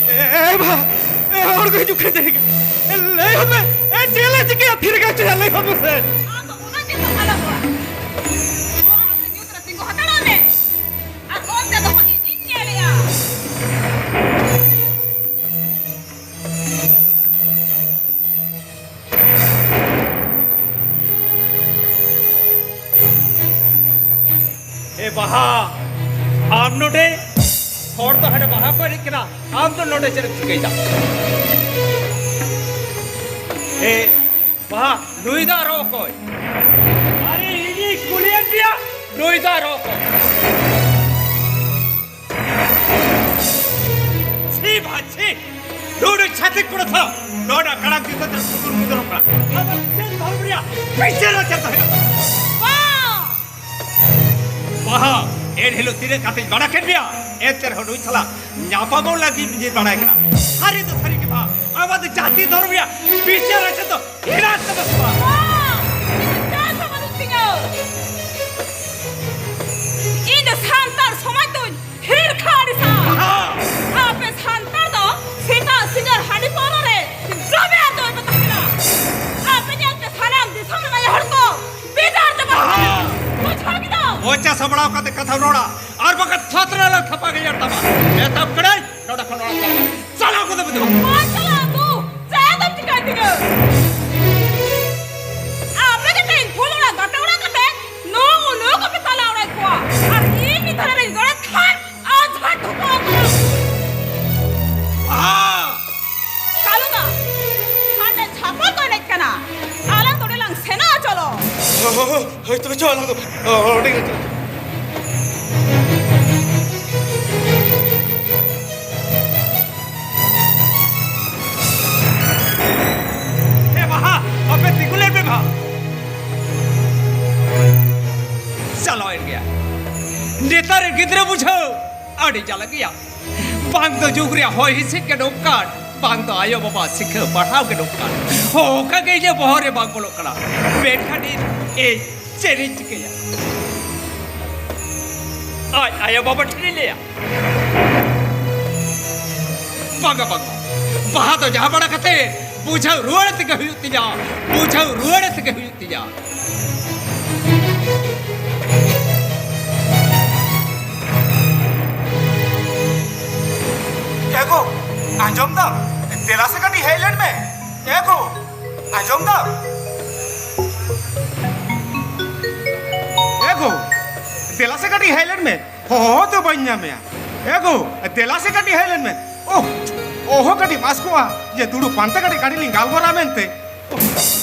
ᱮ, ᱮ, ᱵᱟ, ᱮ, ᱦᱚᱲ ᱠᱚ ᱦᱤᱡᱩᱜ ᱠᱟᱱ ᱛᱟᱦᱮᱸ ᱠᱟᱱᱟ᱾ ᱮ, ᱞᱟᱹᱭ ᱦᱚᱸ ᱢᱮ, ᱮ, ᱪᱮᱫ ᱞᱮ ᱪᱤᱠᱟᱹᱭᱟ? ᱛᱷᱤᱨ ᱠᱟᱜ ᱪᱮᱫ? ᱞᱟᱹᱭ ᱦᱚᱸ ᱢᱮᱥᱮ᱾ ᱟᱢ ᱫᱚ ᱚᱱᱟ ᱪᱮᱫ ᱦᱚᱸ ᱟᱞᱚᱢ ᱨᱚᱲᱟ᱾ ᱚᱲᱟᱜ ᱨᱮ ᱧᱩᱛ ᱨᱮ ᱛᱤᱸᱜᱩ ᱦᱟᱛᱟᱲᱚᱜ ᱢᱮ᱾ ᱟᱨ ᱚᱱᱛᱮ ᱫᱚ ᱦᱟᱸᱜ ᱤᱧᱤᱧ ᱧᱮᱞᱮᱜᱼᱟ᱾ ᱮ ᱵᱟᱦᱟ, ᱟᱢ ᱱᱚᱰᱮ? ᱦᱚᱲ ᱫᱚ ᱦᱟᱸᱰᱮ ᱵᱟᱦᱟ ᱠᱚ ᱮᱱᱮᱡ ᱠᱟᱱᱟ, ᱟᱢ ᱫᱚ ᱱᱚᱰᱮ ᱪᱮᱫ ᱮᱢ ᱪᱤᱠᱟᱹᱭᱮᱫᱟ? ᱮ ᱵᱟᱦᱟ, ᱱᱩᱭ ᱫᱚ ᱟᱨᱚ ᱚᱠᱚᱭ? ᱟᱨᱮ, ᱤᱧᱤᱧ ᱠᱩᱞᱤᱭᱮᱫ ᱢᱮᱭᱟ, ᱱᱩᱭ ᱫᱚ ᱟᱨᱚ ᱚᱠᱚᱭ? ᱪᱷᱤ ᱵᱷᱟ, ᱪᱷᱤ! ᱱᱚᱰᱮ ᱪᱷᱟᱹᱛᱤᱠ ᱠᱚᱲᱟ ᱥᱟᱶ ᱱᱚᱰᱮ ᱠᱟᱲᱟᱠ ᱪᱮᱛᱟᱱ ᱨᱮ ᱠᱩᱫᱩᱨ ᱠᱩᱫᱩᱨᱚᱜ ᱠᱟᱱᱟ᱾ ᱟᱢᱟᱜ ᱪᱮᱫ ᱫᱷᱚᱨᱢ ᱨᱮᱭᱟᱜ ᱵᱤᱪᱟᱹᱨ ᱟᱪᱟᱨ ᱛᱟᱦᱮᱱᱟ? ᱵᱟᱦᱟ, ᱮᱱ ᱦᱤᱞᱳᱜ ᱛᱤᱱᱟᱹᱜ ᱠᱟᱛᱮᱧ ᱵᱟᱲᱟ ᱠᱮᱫ ᱢᱮᱭᱟ, ᱮᱱᱛᱮ ᱨᱮᱦᱚᱸ ᱱᱩᱭ ᱥᱟᱞᱟᱜ ᱧᱟᱯᱟᱢᱚᱜ ᱞᱟᱹᱜᱤᱫ ᱤᱧ ᱵᱟᱲᱟᱭ ᱠᱟᱱᱟ᱾ ᱥᱟᱹᱨᱤ ᱫᱚ ᱥᱟᱹᱨᱤ ᱜᱮ ᱵᱟ, ᱟᱢᱟᱜ ᱫᱚ ᱡᱟᱹᱛᱤ ᱫᱷᱚᱨᱚᱢ ᱨᱮᱭᱟᱜ ᱵᱤᱪᱟᱹᱨ ᱟᱪᱟᱨ ᱫᱚ ᱦᱮᱱᱟᱜ ᱛᱟᱢᱟ ᱥᱮ ᱵᱟᱝ? ᱵᱟᱝ! ᱤᱧ ᱫᱚ ᱪᱟᱥ ᱦᱚᱸ ᱵᱟᱹᱱᱩᱜ ᱛᱤᱧᱟᱹ᱾ ᱤᱧ ᱫᱚ ᱥᱟᱱᱛᱟᱲ ᱥᱚᱢᱟᱡᱽ ᱫᱚᱧ ᱦᱤᱨᱠᱷᱟᱹ ᱟᱹᱲᱤᱥᱟ᱾ ᱦᱮᱸ᱾ ᱟᱯᱮ ᱥᱟᱱᱛᱟᱲ ᱫᱚ ᱥᱮᱛᱟᱜ ᱥᱤᱸᱜᱟᱹᱲ ᱦᱟᱺᱰᱤ ᱯᱟᱹᱣᱨᱟᱹ ᱨᱮ ᱡᱚᱵᱮ ᱟᱨ ᱫᱚᱭ ᱯᱮ ᱛᱟᱦᱮᱱᱟ᱾ ᱟᱯᱮ ᱧᱮᱞᱛᱮ ᱥᱟᱱᱟᱢ ᱫᱤᱥᱚᱢ ᱨᱮᱱ ᱟᱭᱳ ᱦᱚᱲ ᱠᱚ ᱵᱮᱡᱟᱨ ᱪᱟᱵᱟ ᱟᱠᱟᱱᱟ᱾ ᱦᱮᱸ᱾ ᱵᱩᱡᱷᱟᱹᱣ ᱠᱮᱫᱟᱢ? ᱢᱚᱪᱟ ᱥᱟᱢᱵᱲᱟᱣ ᱠᱟᱛᱮ ᱠᱟᱛᱷᱟᱢ ᱨᱚᱲᱟ, ᱟᱨ ᱵᱟᱠᱷᱟᱱ ᱛᱷᱟᱛᱨᱟ ᱞᱮ ᱛᱷᱟᱯᱟ ᱜᱮᱡᱮᱨ ᱛᱟᱢᱟ᱾ ᱢᱮᱛᱟᱢ ᱠᱟᱹᱱᱟᱹᱧ, ᱱᱚᱰᱮ ᱠᱷᱚᱱ ᱚᱲᱟᱜ ᱪᱟᱞᱟᱜ ᱢᱮ᱾ ᱪᱟᱞᱟᱣ ᱠᱚᱫᱚ ᱵᱟᱹᱱᱩᱜ᱾ ᱵᱟᱭ ᱪᱟᱞᱟᱜᱼᱟ ᱫᱩ᱾ ᱪᱮᱫ ᱮᱢ ᱪᱤᱠᱟᱹᱭ ᱛᱤᱧᱟᱹ? ᱟᱯᱮ ᱜᱮ ᱛᱮᱦᱮᱧ ᱯᱷᱩᱞ ᱚᱲᱟᱜ ᱜᱟᱛᱮ ᱚᱲᱟᱜ ᱠᱟᱛᱮ ᱱᱩ ᱱᱩ ᱠᱚᱯᱮ ᱛᱟᱞᱟ ᱚᱲᱟᱜ ᱠᱚᱣᱟ᱾ ᱟᱨ ᱤᱧ ᱢᱤᱫ ᱫᱷᱟᱨᱮ ᱨᱮᱧ ᱨᱚᱲᱮᱫ ᱠᱷᱟᱱ ᱟᱡᱷᱟᱴ ᱴᱷᱩᱠᱟᱹᱣ ᱠᱟᱱᱟ᱾ ᱟᱦᱟ! ᱠᱟᱞᱩᱫᱟ, ᱦᱟᱸᱰᱮ ᱪᱷᱟᱯᱚᱞ ᱠᱚ ᱮᱱᱮᱡ ᱠᱟᱱᱟ᱾ ᱟᱞᱟᱝ ᱫᱚ ᱚᱸᱰᱮ ᱞᱟᱝ ᱥᱮᱱᱚᱜᱼᱟ, ᱪᱚᱞᱚ᱾ ᱦᱳᱭ, ᱦᱳᱭ, ᱦᱳᱭ, ᱛᱚᱵᱮ ᱪᱚ, ᱟᱞᱟᱝ ᱫᱚ, ᱚ, ᱚᱸᱰᱮ ᱜᱮ ᱪᱚ᱾ ᱮ ᱵᱟᱦᱟ, ᱟᱯᱮ ᱛᱤᱸᱜᱩ ᱞᱮᱱ ᱯᱮ ᱵᱟᱦᱟ᱾ ᱪᱟᱞᱟᱣᱮᱱ ᱜᱮᱭᱟ᱾ ᱱᱮᱛᱟᱨ ᱨᱮ ᱜᱤᱫᱽᱨᱟᱹ ᱵᱩᱡᱷᱟᱹᱣ ᱟᱹᱰᱤ ᱡᱟᱞᱟ ᱜᱮᱭᱟ᱾ ᱵᱟᱝ ᱫᱚ ᱡᱩᱜᱽ ᱨᱮᱭᱟᱜ ᱦᱚᱭ ᱦᱤᱸᱥᱤᱫ ᱜᱮ ᱱᱚᱝᱠᱟᱱ, ᱵᱟᱝ ᱫᱚ ᱟᱭᱳ ᱵᱟᱵᱟ ᱥᱤᱠᱷᱟᱹᱣ ᱯᱟᱲᱦᱟᱣ ᱜᱮ ᱱᱚᱝᱠᱟᱱ᱾ ᱚᱠᱟ ᱜᱮ ᱤᱧᱟᱹᱜ ᱵᱚᱦᱚᱜ ᱨᱮ ᱵᱟᱝ ᱵᱚᱞᱚᱜ ᱠᱟᱱᱟ᱾ ᱢᱮᱱᱠᱷᱟᱱ ᱤᱧ, ᱤᱧ ᱪᱮᱫ ᱤᱧ ᱪᱤᱠᱟᱹᱭᱟ? ᱟᱡ ᱟᱭᱳ ᱵᱟᱵᱟ ᱴᱷᱮᱱᱤᱧ ᱞᱟᱹᱭᱟ᱾ ᱵᱟᱝᱟ, ᱵᱟᱝᱟ᱾ ᱵᱟᱦᱟ ᱫᱚ ᱡᱟᱦᱟᱸ ᱵᱟᱲᱟ ᱠᱟᱛᱮ ᱵᱩᱡᱷᱟᱹᱣ ᱨᱩᱣᱟᱹᱲ ᱛᱮᱜᱮ ᱦᱩᱭᱩᱜ ᱛᱤᱧᱟ᱾ ᱵᱩᱡᱷᱟᱹᱣ ᱨᱩᱣᱟᱹᱲ ᱛᱮᱜᱮ ᱦᱩᱭᱩᱜ ᱛᱤᱧᱟ᱾ ᱮ ᱜᱳ, ᱟᱸᱡᱚᱢ ᱫᱟᱢ? ᱫᱮᱞᱟ ᱥᱮ ᱠᱟᱹᱴᱤᱡ ᱦᱮᱡ ᱞᱮᱱ ᱢᱮ᱾ ᱮ ᱜᱳ, ᱟᱸᱡᱚᱢ ᱫᱟᱢ? ᱮ ᱜᱳ, ᱫᱮᱞᱟ ᱥᱮ ᱠᱟᱹᱴᱤᱡ ᱦᱮᱡ ᱞᱮᱱ ᱢᱮ᱾ ᱦᱚᱦᱚ ᱛᱮ ᱵᱟᱹᱧ ᱧᱟᱢᱮᱭᱟ᱾ ᱮ ᱜᱳ, ᱫᱮᱞᱟ ᱥᱮ ᱠᱟᱹᱴᱤᱡ ᱦᱮᱡ ᱞᱮᱱ ᱢᱮ᱾ ᱳᱦ, ᱚᱦᱚ ᱠᱟᱹᱴᱤᱡ ᱢᱟᱥᱠᱚᱜᱼᱟ ᱡᱮ ᱫᱩᱲᱩᱵ ᱯᱟᱱᱛᱮ ᱠᱟᱹᱴᱤᱡ, ᱠᱟᱹᱴᱤᱡ ᱞᱤᱧ ᱜᱟᱞᱢᱟᱨᱟᱜᱼᱟ ᱢᱮᱱᱛᱮ᱾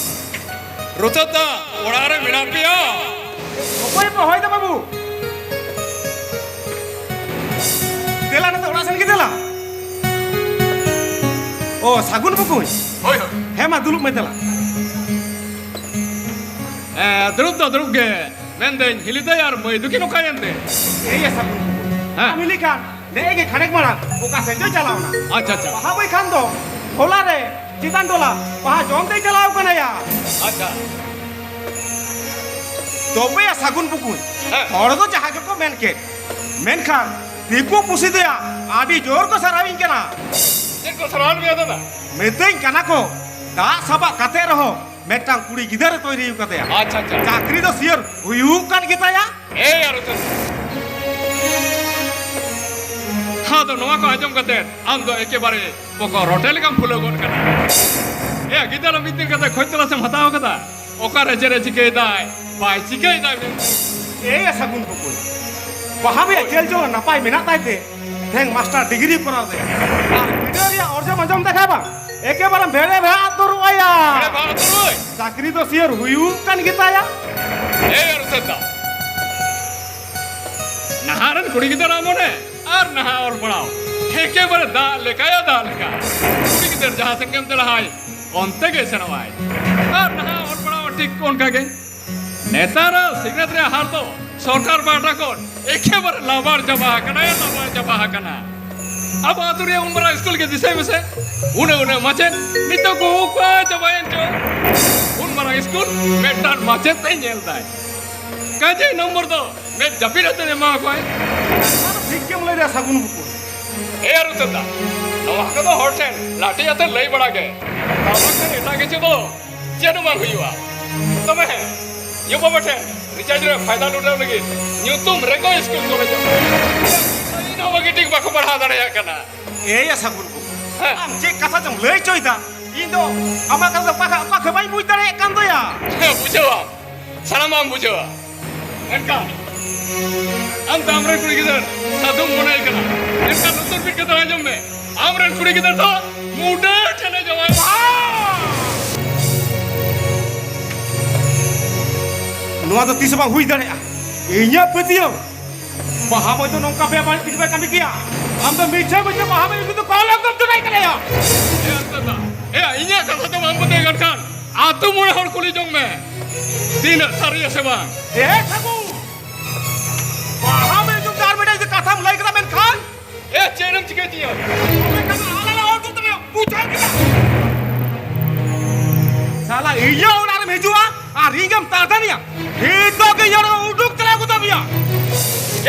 ᱨᱚᱛᱚᱱ ᱫᱟ, ᱚᱲᱟᱜ ᱨᱮ ᱢᱮᱱᱟᱜ ᱯᱮᱭᱟ? ᱚᱠᱚᱭ ᱯᱮ ᱦᱚᱦᱚᱭᱮᱫᱟ ᱵᱟᱹᱵᱩ? ᱫᱮᱞᱟ ᱱᱚᱛᱮ ᱚᱲᱟᱜ ᱥᱮᱱ ᱜᱮ ᱫᱮᱞᱟ᱾ ᱳ, ᱥᱟᱹᱜᱩᱱ ᱵᱚᱠᱚᱧ᱾ ᱦᱳᱭ, ᱦᱳᱭ᱾ ᱦᱮᱸ ᱢᱟ, ᱫᱩᱲᱩᱵ ᱢᱮ ᱫᱮᱞᱟ᱾ ᱮ, ᱫᱩᱲᱩᱵ ᱫᱚ ᱫᱩᱲᱩᱵ ᱜᱮ᱾ ᱢᱮᱱᱫᱟᱹᱧ, ᱦᱤᱞᱤ ᱫᱟᱹᱭ ᱟᱨ ᱢᱟᱹᱭ ᱫᱚᱠᱤᱱ ᱚᱠᱟᱭᱮᱱ ᱛᱮ? ᱮᱭ ᱥᱟᱹᱜᱩᱱ᱾ ᱦᱮᱸ᱾ ᱟᱢ ᱦᱤᱞᱤ ᱠᱷᱟᱱ ᱱᱮᱜᱼᱮ ᱜᱮ ᱠᱷᱟᱱᱮᱠ ᱢᱟᱲᱟᱝ ᱚᱠᱟ ᱥᱮᱫ ᱪᱚᱭ ᱪᱟᱞᱟᱣ ᱮᱱᱟ᱾ ᱟᱪᱪᱷᱟ, ᱟᱪᱪᱷᱟ᱾ ᱵᱟᱦᱟ ᱵᱟᱹᱭ ᱠᱷᱟᱱ ᱫᱚ ᱦᱚᱞᱟ ᱨᱮ ᱪᱮᱛᱟᱱ ᱴᱚᱞᱟ ᱵᱟᱦᱟ ᱡᱚᱢ ᱛᱮᱭ ᱪᱟᱞᱟᱣ ᱠᱟᱱᱟᱭᱟ᱾ ᱟᱪᱪᱷᱟ᱾ ᱛᱚᱵᱮᱭᱟ ᱥᱟᱹᱜᱩᱱ ᱵᱩᱠᱩᱧ᱾ ᱦᱮᱸ᱾ ᱦᱚᱲ ᱫᱚ ᱡᱟᱦᱟᱸ ᱜᱮᱠᱚ ᱢᱮᱱ ᱠᱮᱫ, ᱢᱮᱱᱠᱷᱟᱱ ᱫᱤᱠᱩ ᱯᱩᱥᱤ ᱫᱚᱭᱟ ᱟᱹᱰᱤ ᱡᱳᱨ ᱠᱚ ᱥᱟᱨᱦᱟᱣᱤᱧ ᱠᱟᱱᱟ᱾ ᱪᱮᱫ ᱠᱚ ᱥᱟᱨᱦᱟᱣ ᱢᱮᱭᱟ ᱫᱟᱫᱟ? ᱢᱤᱛᱟᱹᱧ ᱠᱟᱱᱟ ᱠᱚ, ᱫᱟᱜ ᱥᱟᱵᱟᱜ ᱠᱟᱛᱮ ᱨᱮᱦᱚᱸ ᱢᱤᱫᱴᱟᱝ ᱠᱩᱲᱤ ᱜᱤᱫᱟᱹᱨ ᱮ ᱛᱚᱭᱨᱤ ᱟᱠᱟᱫᱮᱭᱟ᱾ ᱟᱪᱪᱷᱟ, ᱟᱪᱪᱷᱟ᱾ ᱪᱟᱹᱠᱨᱤ ᱫᱚ ᱥᱤᱭᱳᱨ ᱦᱩᱭᱩᱜ ᱠᱟᱱ ᱜᱮᱛᱟᱭᱟ᱾ ᱮᱭ ᱟᱨ ᱩᱛᱟᱹᱨ᱾ ᱟᱫᱚ ᱱᱚᱣᱟ ᱠᱚ ᱟᱸᱡᱚᱢ ᱠᱟᱛᱮ ᱟᱢ ᱫᱚ ᱮᱠᱮᱵᱟᱨᱮ ᱵᱚᱠᱚ ᱨᱚᱴᱮ ᱞᱮᱠᱟᱢ ᱯᱷᱩᱞᱟᱹᱣ ᱜᱚᱫ ᱠᱟᱱᱟ᱾ ᱮᱭᱟ, ᱜᱤᱫᱟᱹᱨ ᱢᱤᱫ ᱫᱤᱱ ᱠᱟᱛᱮ ᱠᱷᱚᱡ ᱛᱚᱞᱟᱥ ᱮᱢ ᱦᱟᱛᱟᱣ ᱠᱟᱫᱟ? ᱚᱠᱟᱨᱮ ᱪᱮᱫ ᱮ ᱪᱤᱠᱟᱹᱭᱮᱫᱟᱭ, ᱵᱟᱭ ᱪᱤᱠᱟᱹᱭᱮᱫᱟᱭ ᱢᱮᱱᱛᱮ᱾ ᱮᱭ ᱥᱟᱹᱜᱩᱱ ᱵᱩᱠᱩᱧ, ᱵᱟᱦᱟ ᱵᱮ ᱦᱳᱭ᱾ ᱡᱮᱞ ᱡᱚᱝ ᱱᱟᱯᱟᱭ ᱢᱮᱱᱟᱜ ᱛᱟᱭ ᱛᱮ, ᱛᱮᱦᱮᱧ ᱢᱟᱥᱴᱟᱨ ᱰᱤᱜᱽᱨᱤ ᱠᱚᱨᱟᱣ ᱛᱟᱭᱟ᱾ ᱟᱨ ᱵᱤᱰᱟᱹᱣ ᱨᱮᱭᱟᱜ ᱚᱨᱡᱚᱢ ᱟᱸᱡᱚᱢ ᱛᱮ ᱠᱷᱟᱡ ᱵᱟᱝ, ᱮᱠᱮᱵᱟᱨᱮ ᱵᱷᱮᱲᱮ ᱵᱷᱮᱲᱟ ᱩᱛᱟᱹᱨᱚᱜ ᱟᱭᱟ᱾ ᱵᱷᱮᱲᱮ ᱵᱷᱮᱲᱟ ᱩᱛᱟᱹᱨᱚᱜ ᱟᱭ᱾ ᱪᱟᱹᱠᱨᱤ ᱫᱚ ᱥᱤᱭᱳᱨ ᱦᱩᱭᱩᱜ ᱠᱟᱱ ᱜᱮᱛᱟᱭᱟ᱾ ᱮᱭ ᱟᱨ ᱩᱛᱟᱹᱨ ᱫᱟ᱾ ᱱᱟᱦᱟᱜ ᱨᱮᱱ ᱠᱩᱲᱤ ᱜᱤᱫᱟᱹᱨ ᱟᱢ ᱢᱚᱱᱮ ᱟᱨ ᱱᱟᱦᱟᱜ ᱚᱞ ᱯᱟᱲᱦᱟᱣ ᱮᱠᱮᱵᱟᱨᱮ ᱫᱟᱜ ᱞᱮᱠᱟᱭᱟ ᱫᱟᱜ ᱞᱮᱠᱟ᱾ ᱠᱩᱲᱤ ᱜᱤᱫᱟᱹᱨ ᱡᱟᱦᱟᱸ ᱥᱮᱱ ᱜᱮᱢ ᱪᱟᱞᱟᱜᱼᱟᱭ, ᱚᱱᱛᱮ ᱜᱮ ᱥᱮᱱᱚᱜᱼᱟᱭ᱾ ᱟᱨ ᱱᱟᱦᱟᱜ ᱚᱞ ᱯᱟᱲᱦᱟᱣ ᱴᱷᱤᱠ ᱚᱱᱠᱟ ᱜᱮ᱾ ᱱᱮᱛᱟᱨ ᱥᱤᱠᱷᱱᱟᱹᱛ ᱨᱮᱭᱟᱜ ᱦᱟᱨ ᱫᱚ ᱥᱚᱨᱠᱟᱨ ᱯᱟᱦᱴᱟ ᱠᱷᱚᱱ ᱮᱠᱮᱵᱟᱨᱮ ᱞᱟᱵᱟᱲ ᱪᱟᱵᱟ ᱟᱠᱟᱱᱟ, ᱞᱟᱵᱟᱲ ᱪᱟᱵᱟ ᱟᱠᱟᱱᱟ᱾ ᱟᱵᱚ ᱟᱹᱛᱩ ᱨᱮᱭᱟᱜ ᱩᱱ ᱢᱟᱨᱟᱝ ᱥᱠᱩᱞ ᱜᱮ ᱫᱤᱥᱟᱹᱭ ᱢᱮᱥᱮ, ᱩᱱᱟᱹᱜ ᱩᱱᱟᱹᱜ ᱢᱟᱪᱮᱫ, ᱱᱤᱛᱚᱜ ᱠᱚ ᱚᱠᱟ ᱪᱟᱵᱟᱭᱮᱱ ᱪᱚ᱾ ᱩᱱ ᱢᱟᱨᱟᱝ ᱥᱠᱩᱞ ᱢᱤᱫᱴᱟᱝ ᱢᱟᱪᱮᱫ ᱛᱮ ᱧᱮᱞ ᱫᱟᱭ᱾ ᱠᱟᱡᱮ ᱱᱚᱢᱵᱚᱨ ᱫᱚ ᱢᱮᱫ ᱡᱟᱹᱯᱤᱫ ᱟᱛᱮ ᱮᱢᱟ ᱠᱚᱣᱟᱭ᱾ ᱚᱱᱟ ᱫᱚ ᱴᱷᱤᱠ ᱜᱮᱢ ᱞᱟᱹᱭ ᱫᱟ ᱥᱟᱹᱜᱩᱱ ᱵᱩᱠᱩ᱾ ᱮ ᱟᱨ ᱩᱛᱟᱹᱨ ᱫᱟ, ᱱᱚᱣᱟ ᱠᱚᱫᱚ ᱦᱚᱲ ᱴᱷᱮᱱ ᱞᱟᱹᱴᱤ ᱟᱛᱮ ᱞᱟᱹᱭ ᱵᱟᱲᱟ ᱜᱮ᱾ ᱛᱟᱵᱚ ᱴᱷᱮᱱ ᱮᱴᱟᱜ ᱠᱤᱪᱷᱩ ᱫᱚ ᱪᱮᱫ ᱦᱚᱸ ᱵᱟᱝ ᱦᱩᱭᱩᱜᱼᱟ᱾ ᱛᱚᱵᱮ ᱦᱮᱸ, ᱭᱩ ᱵᱟᱵᱟ ᱴᱷᱮᱱ ᱨᱤᱪᱟᱨᱡᱽ ᱨᱮ ᱯᱷᱟᱭᱫᱟ ᱞᱩᱴᱟᱹᱣ ᱞᱟᱹᱜᱤᱫ ᱧᱩᱛᱩᱢ ᱨᱮᱠᱚ ᱥᱠᱩᱞ ᱠᱚᱞᱮᱡᱽ ᱤᱧ ᱦᱚᱸ ᱵᱷᱟᱹᱜᱤ ᱴᱷᱤᱠ ᱵᱟᱠᱚ ᱯᱟᱲᱦᱟᱣ ᱫᱟᱲᱮᱭᱟᱜ ᱠᱟᱱᱟ᱾ ᱮᱭᱟ ᱥᱟᱹᱜᱩᱱ ᱵᱩᱠᱩ, ᱦᱮᱸ᱾ ᱟᱢ ᱪᱮᱫ ᱠᱟᱛᱷᱟ ᱪᱚᱢ ᱞᱟᱹᱭ ᱦᱚᱪᱚᱭᱮᱫᱟ? ᱤᱧ ᱫᱚ ᱟᱢᱟᱜ ᱠᱟᱛᱷᱟ ᱫᱚ ᱚᱠᱟ ᱠᱷᱚᱡ, ᱚᱠᱟ ᱠᱷᱚᱡ ᱵᱟᱹᱧ ᱵᱩᱡᱽ ᱫᱟᱲᱮᱭᱟᱜ ᱠᱟᱱ ᱫᱚᱭᱟ᱾ ᱦᱮᱸ, ᱵᱩᱡᱷᱟᱹᱣᱟ᱾ ᱥᱟᱱᱟᱢᱟᱜ ᱮᱢ ᱵᱩᱡᱷᱟᱹᱣᱟ᱾ ᱢᱮᱱᱠᱷᱟᱱ ᱟᱢ ᱫᱚ ᱟᱢᱨᱮᱱ ᱠᱩᱲᱤ ᱜᱤᱫᱟᱹᱨ ᱥᱟᱹᱫᱷᱩᱢ ᱢᱚᱱᱮᱭ ᱠᱟᱱᱟ, ᱢᱮᱱᱠᱷᱟᱱ ᱞᱩᱛᱩᱨ ᱵᱤᱫ ᱠᱟᱛᱮ ᱟᱸᱡᱚᱢ ᱢᱮ, ᱟᱢᱨᱮᱱ ᱠᱩᱲᱤ ᱜᱤᱫᱟᱹᱨ ᱫᱚ ᱢᱩᱰᱟᱹ ᱴᱷᱮᱱᱮ ᱡᱟᱶᱟᱭ᱾ ᱱᱚᱣᱟ ᱫᱚ ᱛᱤᱥ ᱦᱚᱸ ᱵᱟᱝ ᱦᱩᱭ ᱫᱟᱲᱮᱭᱟᱜᱼᱟ᱾ ᱤᱧᱟᱹᱜ ᱯᱟᱹᱛᱭᱟᱹᱣ, ᱵᱟᱦᱟ ᱢᱟᱹᱭ ᱫᱚ ᱱᱚᱝᱠᱟ ᱵᱮᱵᱟᱹᱲᱤᱡ ᱠᱤᱪᱷᱩ ᱵᱟᱭ ᱠᱟᱹᱢᱤ ᱠᱮᱭᱟ᱾ ᱟᱢ ᱫᱚ ᱢᱤᱪᱷᱟᱹ ᱢᱤᱪᱷᱟᱹ ᱵᱟᱦᱟ ᱢᱟᱹᱭ ᱩᱱᱤ ᱫᱚ ᱠᱚᱞ ᱮᱢ ᱪᱚᱰᱟᱭ ᱠᱟᱱᱟᱭᱟ᱾ ᱮ ᱟᱥᱛᱟᱫᱟ, ᱮ ᱤᱧᱟᱹᱜ ᱠᱟᱛᱷᱟ ᱫᱚ ᱵᱟᱢ ᱯᱟᱹᱛᱭᱟᱹᱣ ᱠᱟᱱ ᱠᱷᱟᱱ, ᱟᱨ ᱟᱹᱛᱩ ᱢᱚᱬᱮ ᱦᱚᱲ ᱠᱩᱞᱤ ᱡᱚᱝ ᱢᱮ, ᱛᱤᱱᱟᱹᱜ ᱥᱟᱹᱨᱤᱭᱟ ᱥᱮ ᱵᱟᱝ? ᱮ ᱴᱷᱟᱹᱠᱩᱨ, ᱵᱟᱦᱟ ᱢᱮ ᱡᱩᱫᱤ ᱟᱨ ᱢᱤᱫᱴᱮᱡ ᱡᱩᱫᱤ ᱠᱟᱛᱷᱟᱢ ᱞᱟᱹᱭ ᱠᱮᱫᱟ ᱢᱮᱱᱠᱷᱟᱱ? ᱮ, ᱪᱮᱫ ᱮᱢ ᱪᱤᱠᱟᱹᱭ ᱛᱤᱧᱟ? ᱛᱚᱵᱮ ᱠᱷᱟᱱ ᱟᱞᱟᱝ ᱞᱟᱝ ᱚᱨ ᱜᱚᱫ ᱢᱮᱭᱟ, ᱵᱩᱡᱷᱟᱹᱣ ᱠᱮᱫᱟ? ᱥᱟᱞᱟ ᱤᱧᱟᱹᱜ ᱚᱲᱟᱜ ᱨᱮᱢ ᱦᱤᱡᱩᱜᱼᱟ ᱟᱨ ᱤᱧᱮᱢ ᱛᱟᱨᱫᱟᱱᱤᱭᱟ? ᱱᱤᱛᱚᱜ ᱜᱮ ᱤᱧᱟᱹᱜ ᱚᱲᱟᱜ ᱩᱰᱩᱠ ᱪᱟᱞᱟᱣ ᱜᱚᱫᱚᱜ ᱢᱮᱭᱟ᱾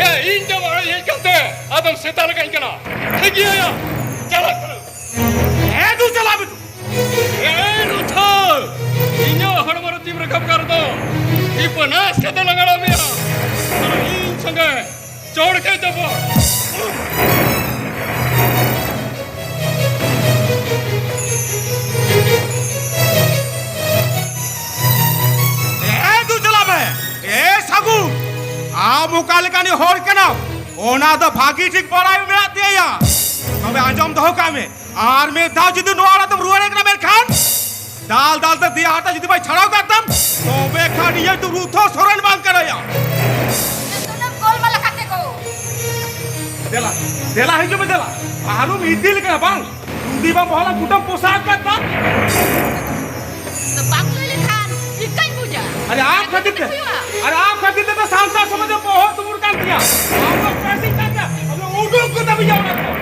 ᱮ, ᱤᱧ ᱫᱚ ᱚᱲᱟᱜ ᱦᱮᱡ ᱠᱟᱛᱮ ᱟᱫᱚᱢ ᱥᱮᱛᱟ ᱞᱮᱠᱟᱧ ᱠᱟᱱᱟ᱾ ᱴᱷᱤᱠ ᱜᱮᱭᱟ, ᱪᱟᱞᱟᱜ ᱠᱟᱱᱟ᱾ ᱦᱮᱸ, ᱫᱩ ᱪᱟᱞᱟᱜ ᱢᱮ ᱫᱩ᱾ ᱮ ᱨᱩᱛᱷᱟᱹ, ᱤᱧᱟᱹᱜ ᱦᱚᱲᱢᱚ ᱨᱮ ᱛᱤᱢ ᱨᱟᱠᱟᱵ ᱠᱟᱱ ᱨᱮᱫᱚ, ᱤᱧ ᱵᱟᱱᱟᱥ ᱠᱟᱛᱮ ᱞᱟᱜᱟᱲᱟ ᱢᱮᱭᱟ᱾ ᱤᱧ ᱥᱚᱸᱜᱮ ᱪᱚᱲ ᱠᱮᱫ ᱛᱟᱵᱚ᱾ ᱮ ᱫᱩ ᱪᱟᱞᱟᱜ ᱢᱮ᱾ ᱮ ᱥᱟᱹᱜᱩᱱ, ᱟᱢ ᱚᱠᱟ ᱞᱮᱠᱟᱱᱤᱡ ᱦᱚᱲ ᱠᱟᱱᱟᱢ, ᱚᱱᱟ ᱫᱚ ᱵᱷᱟᱹᱜᱤ ᱴᱷᱤᱠ ᱵᱟᱲᱟᱭ ᱢᱮᱱᱟᱜ ᱛᱤᱧᱟ᱾ ᱛᱚᱵᱮ ᱟᱸᱡᱚᱢ ᱫᱚᱦᱚ ᱠᱟᱜ ᱢᱮ, ᱟᱨ ᱢᱤᱫ ᱫᱷᱟᱣ ᱡᱩᱫᱤ ᱱᱚᱣᱟ ᱚᱲᱟᱜ ᱛᱮᱢ ᱨᱩᱣᱟᱹᱲ ᱠᱟᱱᱟ, ᱢᱮᱱᱠᱷᱟᱱ ᱫᱟᱞ ᱫᱟᱞ ᱛᱮ ᱫᱮᱭᱟ ᱦᱟᱨᱛᱟ ᱡᱩᱫᱤ ᱵᱟᱭ ᱪᱷᱟᱲᱟᱣ ᱠᱟᱜ ᱛᱟᱢ, ᱛᱚᱵᱮ ᱠᱷᱟᱱ ᱤᱧ ᱫᱚ ᱨᱩᱛᱷᱚ ᱥᱚᱨᱮᱱ ᱵᱟᱝ ᱠᱟᱱᱟᱭᱟ᱾ ᱮ ᱥᱩᱱᱟᱹᱢ ᱜᱳᱞᱢᱟᱞᱟ ᱠᱟᱛᱮ ᱠᱚ᱾ ᱫᱮᱞᱟ, ᱫᱮᱞᱟ ᱦᱤᱡᱩᱜ ᱢᱮ, ᱫᱮᱞᱟ᱾ ᱟᱨᱦᱚᱸᱢ ᱤᱫᱤ ᱞᱮᱠᱟ ᱵᱟᱝ? ᱡᱩᱫᱤ ᱵᱟᱝ ᱵᱚᱦᱚᱞᱟ ᱜᱩᱴᱟᱹᱢ ᱯᱚᱥᱟᱜ ᱟᱠᱟᱫ ᱛᱟᱢ᱾ ᱟᱫᱚ ᱵᱟᱝ ᱞᱟᱹᱭ ᱞᱮᱠᱷᱟᱱ ᱪᱤᱠᱟᱹᱧ ᱵᱩᱡᱟ? ᱟᱨᱮ ᱟᱢ ᱠᱷᱟᱹᱛᱤᱨ ᱛᱮ, ᱦᱩᱭᱩᱜᱼᱟ᱾ ᱟᱨᱮ ᱟᱢ ᱠᱷᱟᱹᱛᱤᱨ ᱛᱮ ᱫᱚ ᱥᱟᱱᱛᱟᱲ ᱥᱚᱢᱟᱡᱽ ᱨᱮ ᱵᱚᱦᱚᱜ ᱫᱩᱢᱩᱨ ᱠᱟᱱ ᱛᱤᱧᱟ᱾ ᱟᱢ ᱫᱚ ᱯᱮᱥᱤ ᱠᱟᱱ ᱛᱮ, ᱟᱢ ᱫᱚ ᱩᱰᱩᱠ ᱠᱚ ᱛᱟᱵᱤᱧᱟ ᱚᱲᱟᱜ ᱠᱷᱚᱱ᱾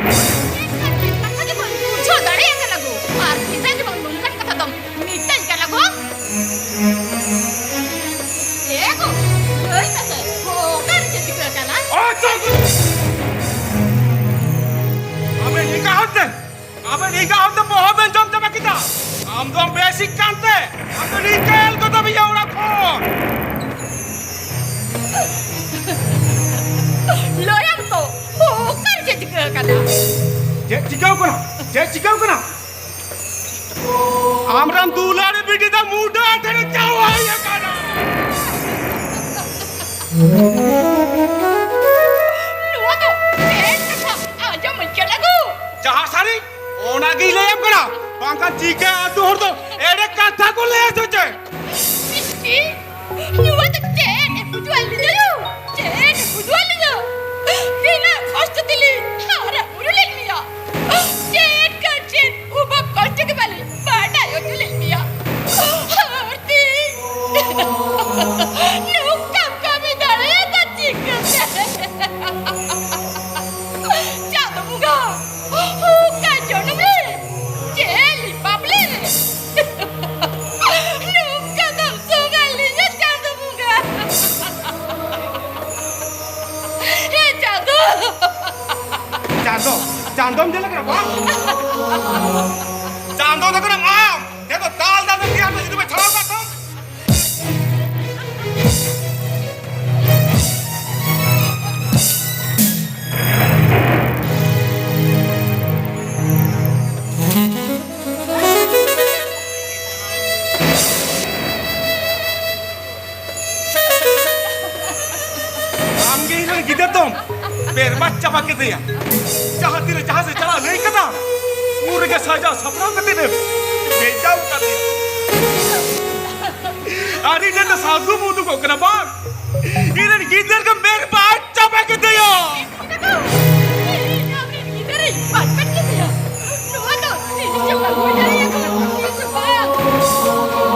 ᱮᱱᱠᱷᱟᱱ ᱪᱮᱫ ᱠᱟᱛᱷᱟ ᱜᱮ ᱵᱟᱹᱧ ᱵᱩᱡᱷᱟᱹᱣ ᱫᱟᱲᱮᱭᱟᱜ ᱠᱟᱱᱟ ᱜᱳ᱾ ᱟᱨ ᱵᱷᱮᱡᱟ ᱜᱮ ᱵᱟᱝ ᱱᱚᱝᱠᱟᱱ ᱠᱟᱛᱷᱟ ᱫᱚᱢ ᱢᱮᱛᱟᱹᱧ ᱠᱟᱱᱟ ᱜᱳ᱾ ᱮ ᱜᱳ, ᱞᱟᱹᱭ ᱢᱮᱥᱮ, ᱚᱠᱟᱨᱮ ᱪᱮᱫ ᱪᱤᱠᱟᱹ ᱠᱟᱱᱟ? ᱚᱪᱚᱜ! ᱟᱢᱮ ᱱᱤᱝᱠᱟ ᱦᱚᱲ ᱛᱮ, ᱟᱢᱮ ᱱᱤᱝᱠᱟ ᱦᱚᱲ ᱛᱮ ᱵᱚᱦᱚᱜ ᱵᱮᱱ ᱡᱚᱢ ᱪᱟᱵᱟ ᱠᱮᱫᱟ᱾ ᱟᱢ ᱫᱚᱢ ᱵᱮᱥᱤᱠ ᱠᱟᱱᱛᱮ, ᱟᱢ ᱫᱚ ᱱᱤᱝᱠᱟᱹ ᱮᱞ ᱠᱚ ᱛᱟᱵᱤᱭᱟ ᱚᱲᱟᱜ ᱠᱷᱚᱱ᱾ ᱞᱟᱹᱭᱟᱢ ᱛᱚ, ᱚᱠᱟᱨᱮ ᱪᱮᱫ ᱪᱤᱠᱟᱹ ᱠᱟᱱᱟ? ᱪᱮᱫ ᱪᱤᱠᱟᱹᱣ ᱠᱟᱱᱟ? ᱪᱮᱫ ᱪᱤᱠᱟᱹᱣ ᱠᱟᱱᱟ? ᱟᱢᱨᱮᱱ ᱫᱩᱞᱟᱹᱲᱤ ᱵᱤᱴᱤ ᱫᱚ ᱢᱩᱰᱟᱹ ᱴᱷᱮᱱ ᱡᱟᱶᱟᱭ ᱟᱠᱟᱱᱟ᱾ ᱱᱚᱣᱟ ᱫᱚ ᱪᱮᱫ ᱠᱟᱛᱷᱟ ᱟᱸᱡᱚᱢ ᱢᱩᱪᱟᱹᱫ ᱟᱹᱜᱩ? ᱡᱟᱦᱟᱸ ᱥᱟᱹᱨᱤ, ᱚᱱᱟᱜᱤᱧ ᱞᱟᱹᱭᱟᱢ ᱠᱟᱱᱟ᱾ ᱵᱟᱝᱠᱷᱟᱱ ᱪᱤᱠᱟᱹ ᱟᱹᱛᱩ ᱦᱚᱲ ᱫᱚ ᱮᱲᱮ ᱠᱟᱛᱷᱟ ᱠᱚ ᱞᱟᱹᱭᱟ ᱥᱮ ᱪᱮᱫ? ᱢᱤᱥᱴᱤ, ᱱᱚᱣᱟ ᱫᱚ ᱪᱮᱫ ᱮ ᱵᱩᱡᱷᱟᱹᱣ ᱞᱮᱫᱟ ᱭᱳ? ᱪᱮᱫ ᱮ ᱵᱩᱡᱷᱟᱹᱣ ᱞᱮᱫᱟ? ᱛᱤᱱᱟᱹᱜ ᱠᱚᱥᱴᱚ ᱛᱮᱞᱤᱧ ᱦᱟᱨᱟ ᱵᱩᱨᱩ ᱞᱮᱫ ᱢᱮᱭᱟ᱾ ᱪᱮᱫ ᱠᱟᱨ ᱪᱮᱫ ᱩᱵᱟᱹ ᱠᱚᱥᱴᱚ ᱜᱮ ᱵᱟᱞᱮ ᱵᱟᱰᱟᱭ ᱦᱚᱪᱚ ᱞᱮᱫ ᱢᱮᱭᱟ᱾ ᱪᱟᱸᱫᱚᱢ ᱧᱮᱞ ᱠᱟᱱᱟ ᱵᱟᱝ? ᱪᱟᱸᱫᱚ ᱫᱚ ᱠᱟᱱᱟᱢ ᱟᱢ᱾ ᱡᱮ ᱫᱚ ᱫᱟᱞ ᱫᱟᱞ ᱛᱮ ᱛᱤ ᱦᱟᱛ ᱡᱩᱫᱤ ᱯᱮ ᱪᱷᱟᱲᱟᱣ ᱠᱟᱜ ᱛᱟᱢ᱾ ᱟᱢᱜᱮ ᱤᱧ ᱨᱮᱱ ᱜᱤᱫᱟᱹᱨ ᱫᱚᱢ ᱵᱮᱨᱵᱟᱫ ᱪᱟᱵᱟ ᱠᱮᱫᱮᱭᱟ᱾ ᱡᱟᱦᱟᱸ ᱛᱤᱨᱮ ᱡᱟᱦᱟᱸ ᱥᱮᱫ ᱪᱟᱞᱟᱜ ᱞᱟᱹᱭ ᱠᱟᱫᱟ, ᱩᱱ ᱨᱮᱜᱮ ᱥᱟᱡᱟᱣ ᱥᱟᱯᱲᱟᱣ ᱠᱟᱛᱮ ᱮᱢ ᱵᱷᱮᱡᱟᱣ ᱠᱟᱫᱮᱭᱟ᱾ ᱟᱨ ᱤᱧ ᱨᱮᱱ ᱫᱚ ᱥᱟᱹᱫᱷᱩᱢ ᱩᱫᱩᱜᱚᱜ ᱠᱟᱱᱟ ᱵᱟᱝ? ᱤᱧ ᱨᱮᱱ ᱜᱤᱫᱟᱹᱨ ᱜᱮᱢ ᱵᱮᱨᱵᱟᱫ ᱪᱟᱵᱟ ᱠᱮᱫᱮᱭᱟ᱾ ᱤᱧ ᱟᱢᱨᱮᱱ ᱜᱤᱫᱟᱹᱨᱤᱧ ᱯᱟᱴᱯᱟᱴ ᱠᱮᱫᱮᱭᱟ᱾ ᱱᱚᱣᱟ ᱫᱚ ᱛᱤᱥ ᱦᱚᱸ ᱵᱟᱝ ᱦᱩᱭ ᱫᱟᱲᱮᱭᱟᱜᱼᱟ, ᱛᱤᱥ ᱦᱚᱸ ᱵᱟᱝ᱾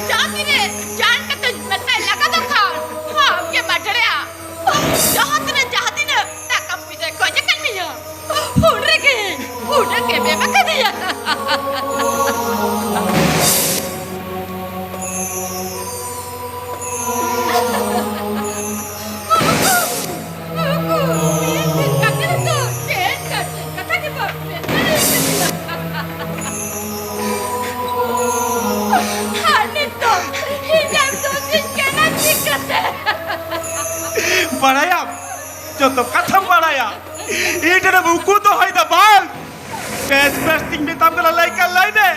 ᱡᱟᱦᱟᱸ ᱛᱤᱱᱟᱹᱜ ᱡᱟᱱ ᱠᱟᱛᱮ ᱢᱮᱛᱟᱭ ᱞᱟᱜᱟ ᱫᱚ ᱠᱷᱟᱱ, ᱱᱚᱣᱟ ᱟᱢᱜᱮ ᱵᱟᱰᱲᱮᱜᱼᱟ᱾ ᱡᱟᱦᱟᱸ ᱛᱤᱱᱟᱹᱜ, ᱡᱟᱦᱟᱸ ᱛᱤᱱᱟᱹᱜ ᱴᱟᱠᱟ ᱯᱚᱭᱥᱟᱭ ᱠᱷᱚᱡ ᱟᱠᱟᱫ ᱢᱮᱭᱟ, ᱩᱱ ᱨᱮᱜᱮ, ᱩᱱ ᱨᱮᱜᱮᱢ ᱮᱢ ᱟᱠᱟᱫᱮᱭᱟ᱾ ᱟᱨ ᱱᱤᱛᱚᱜ ᱤᱧᱮᱢ ᱫᱳᱥᱤᱧ ᱠᱟᱱᱟ ᱪᱤᱠᱟᱹᱛᱮ? ᱵᱟᱲᱟᱭᱟᱢ, ᱡᱚᱛᱚ ᱠᱟᱛᱷᱟᱢ ᱵᱟᱲᱟᱭᱟ᱾ ᱤᱧ ᱴᱷᱮᱱᱮᱢ ᱩᱠᱩ ᱫᱚᱦᱚᱭᱮᱫᱟ ᱵᱟᱝ? ᱵᱮᱥ ᱵᱮᱥ ᱛᱤᱧ ᱢᱮᱛᱟᱢ ᱠᱟᱱᱟ, ᱞᱟᱹᱭ ᱠᱷᱟᱱ ᱞᱟᱹᱭ ᱢᱮ,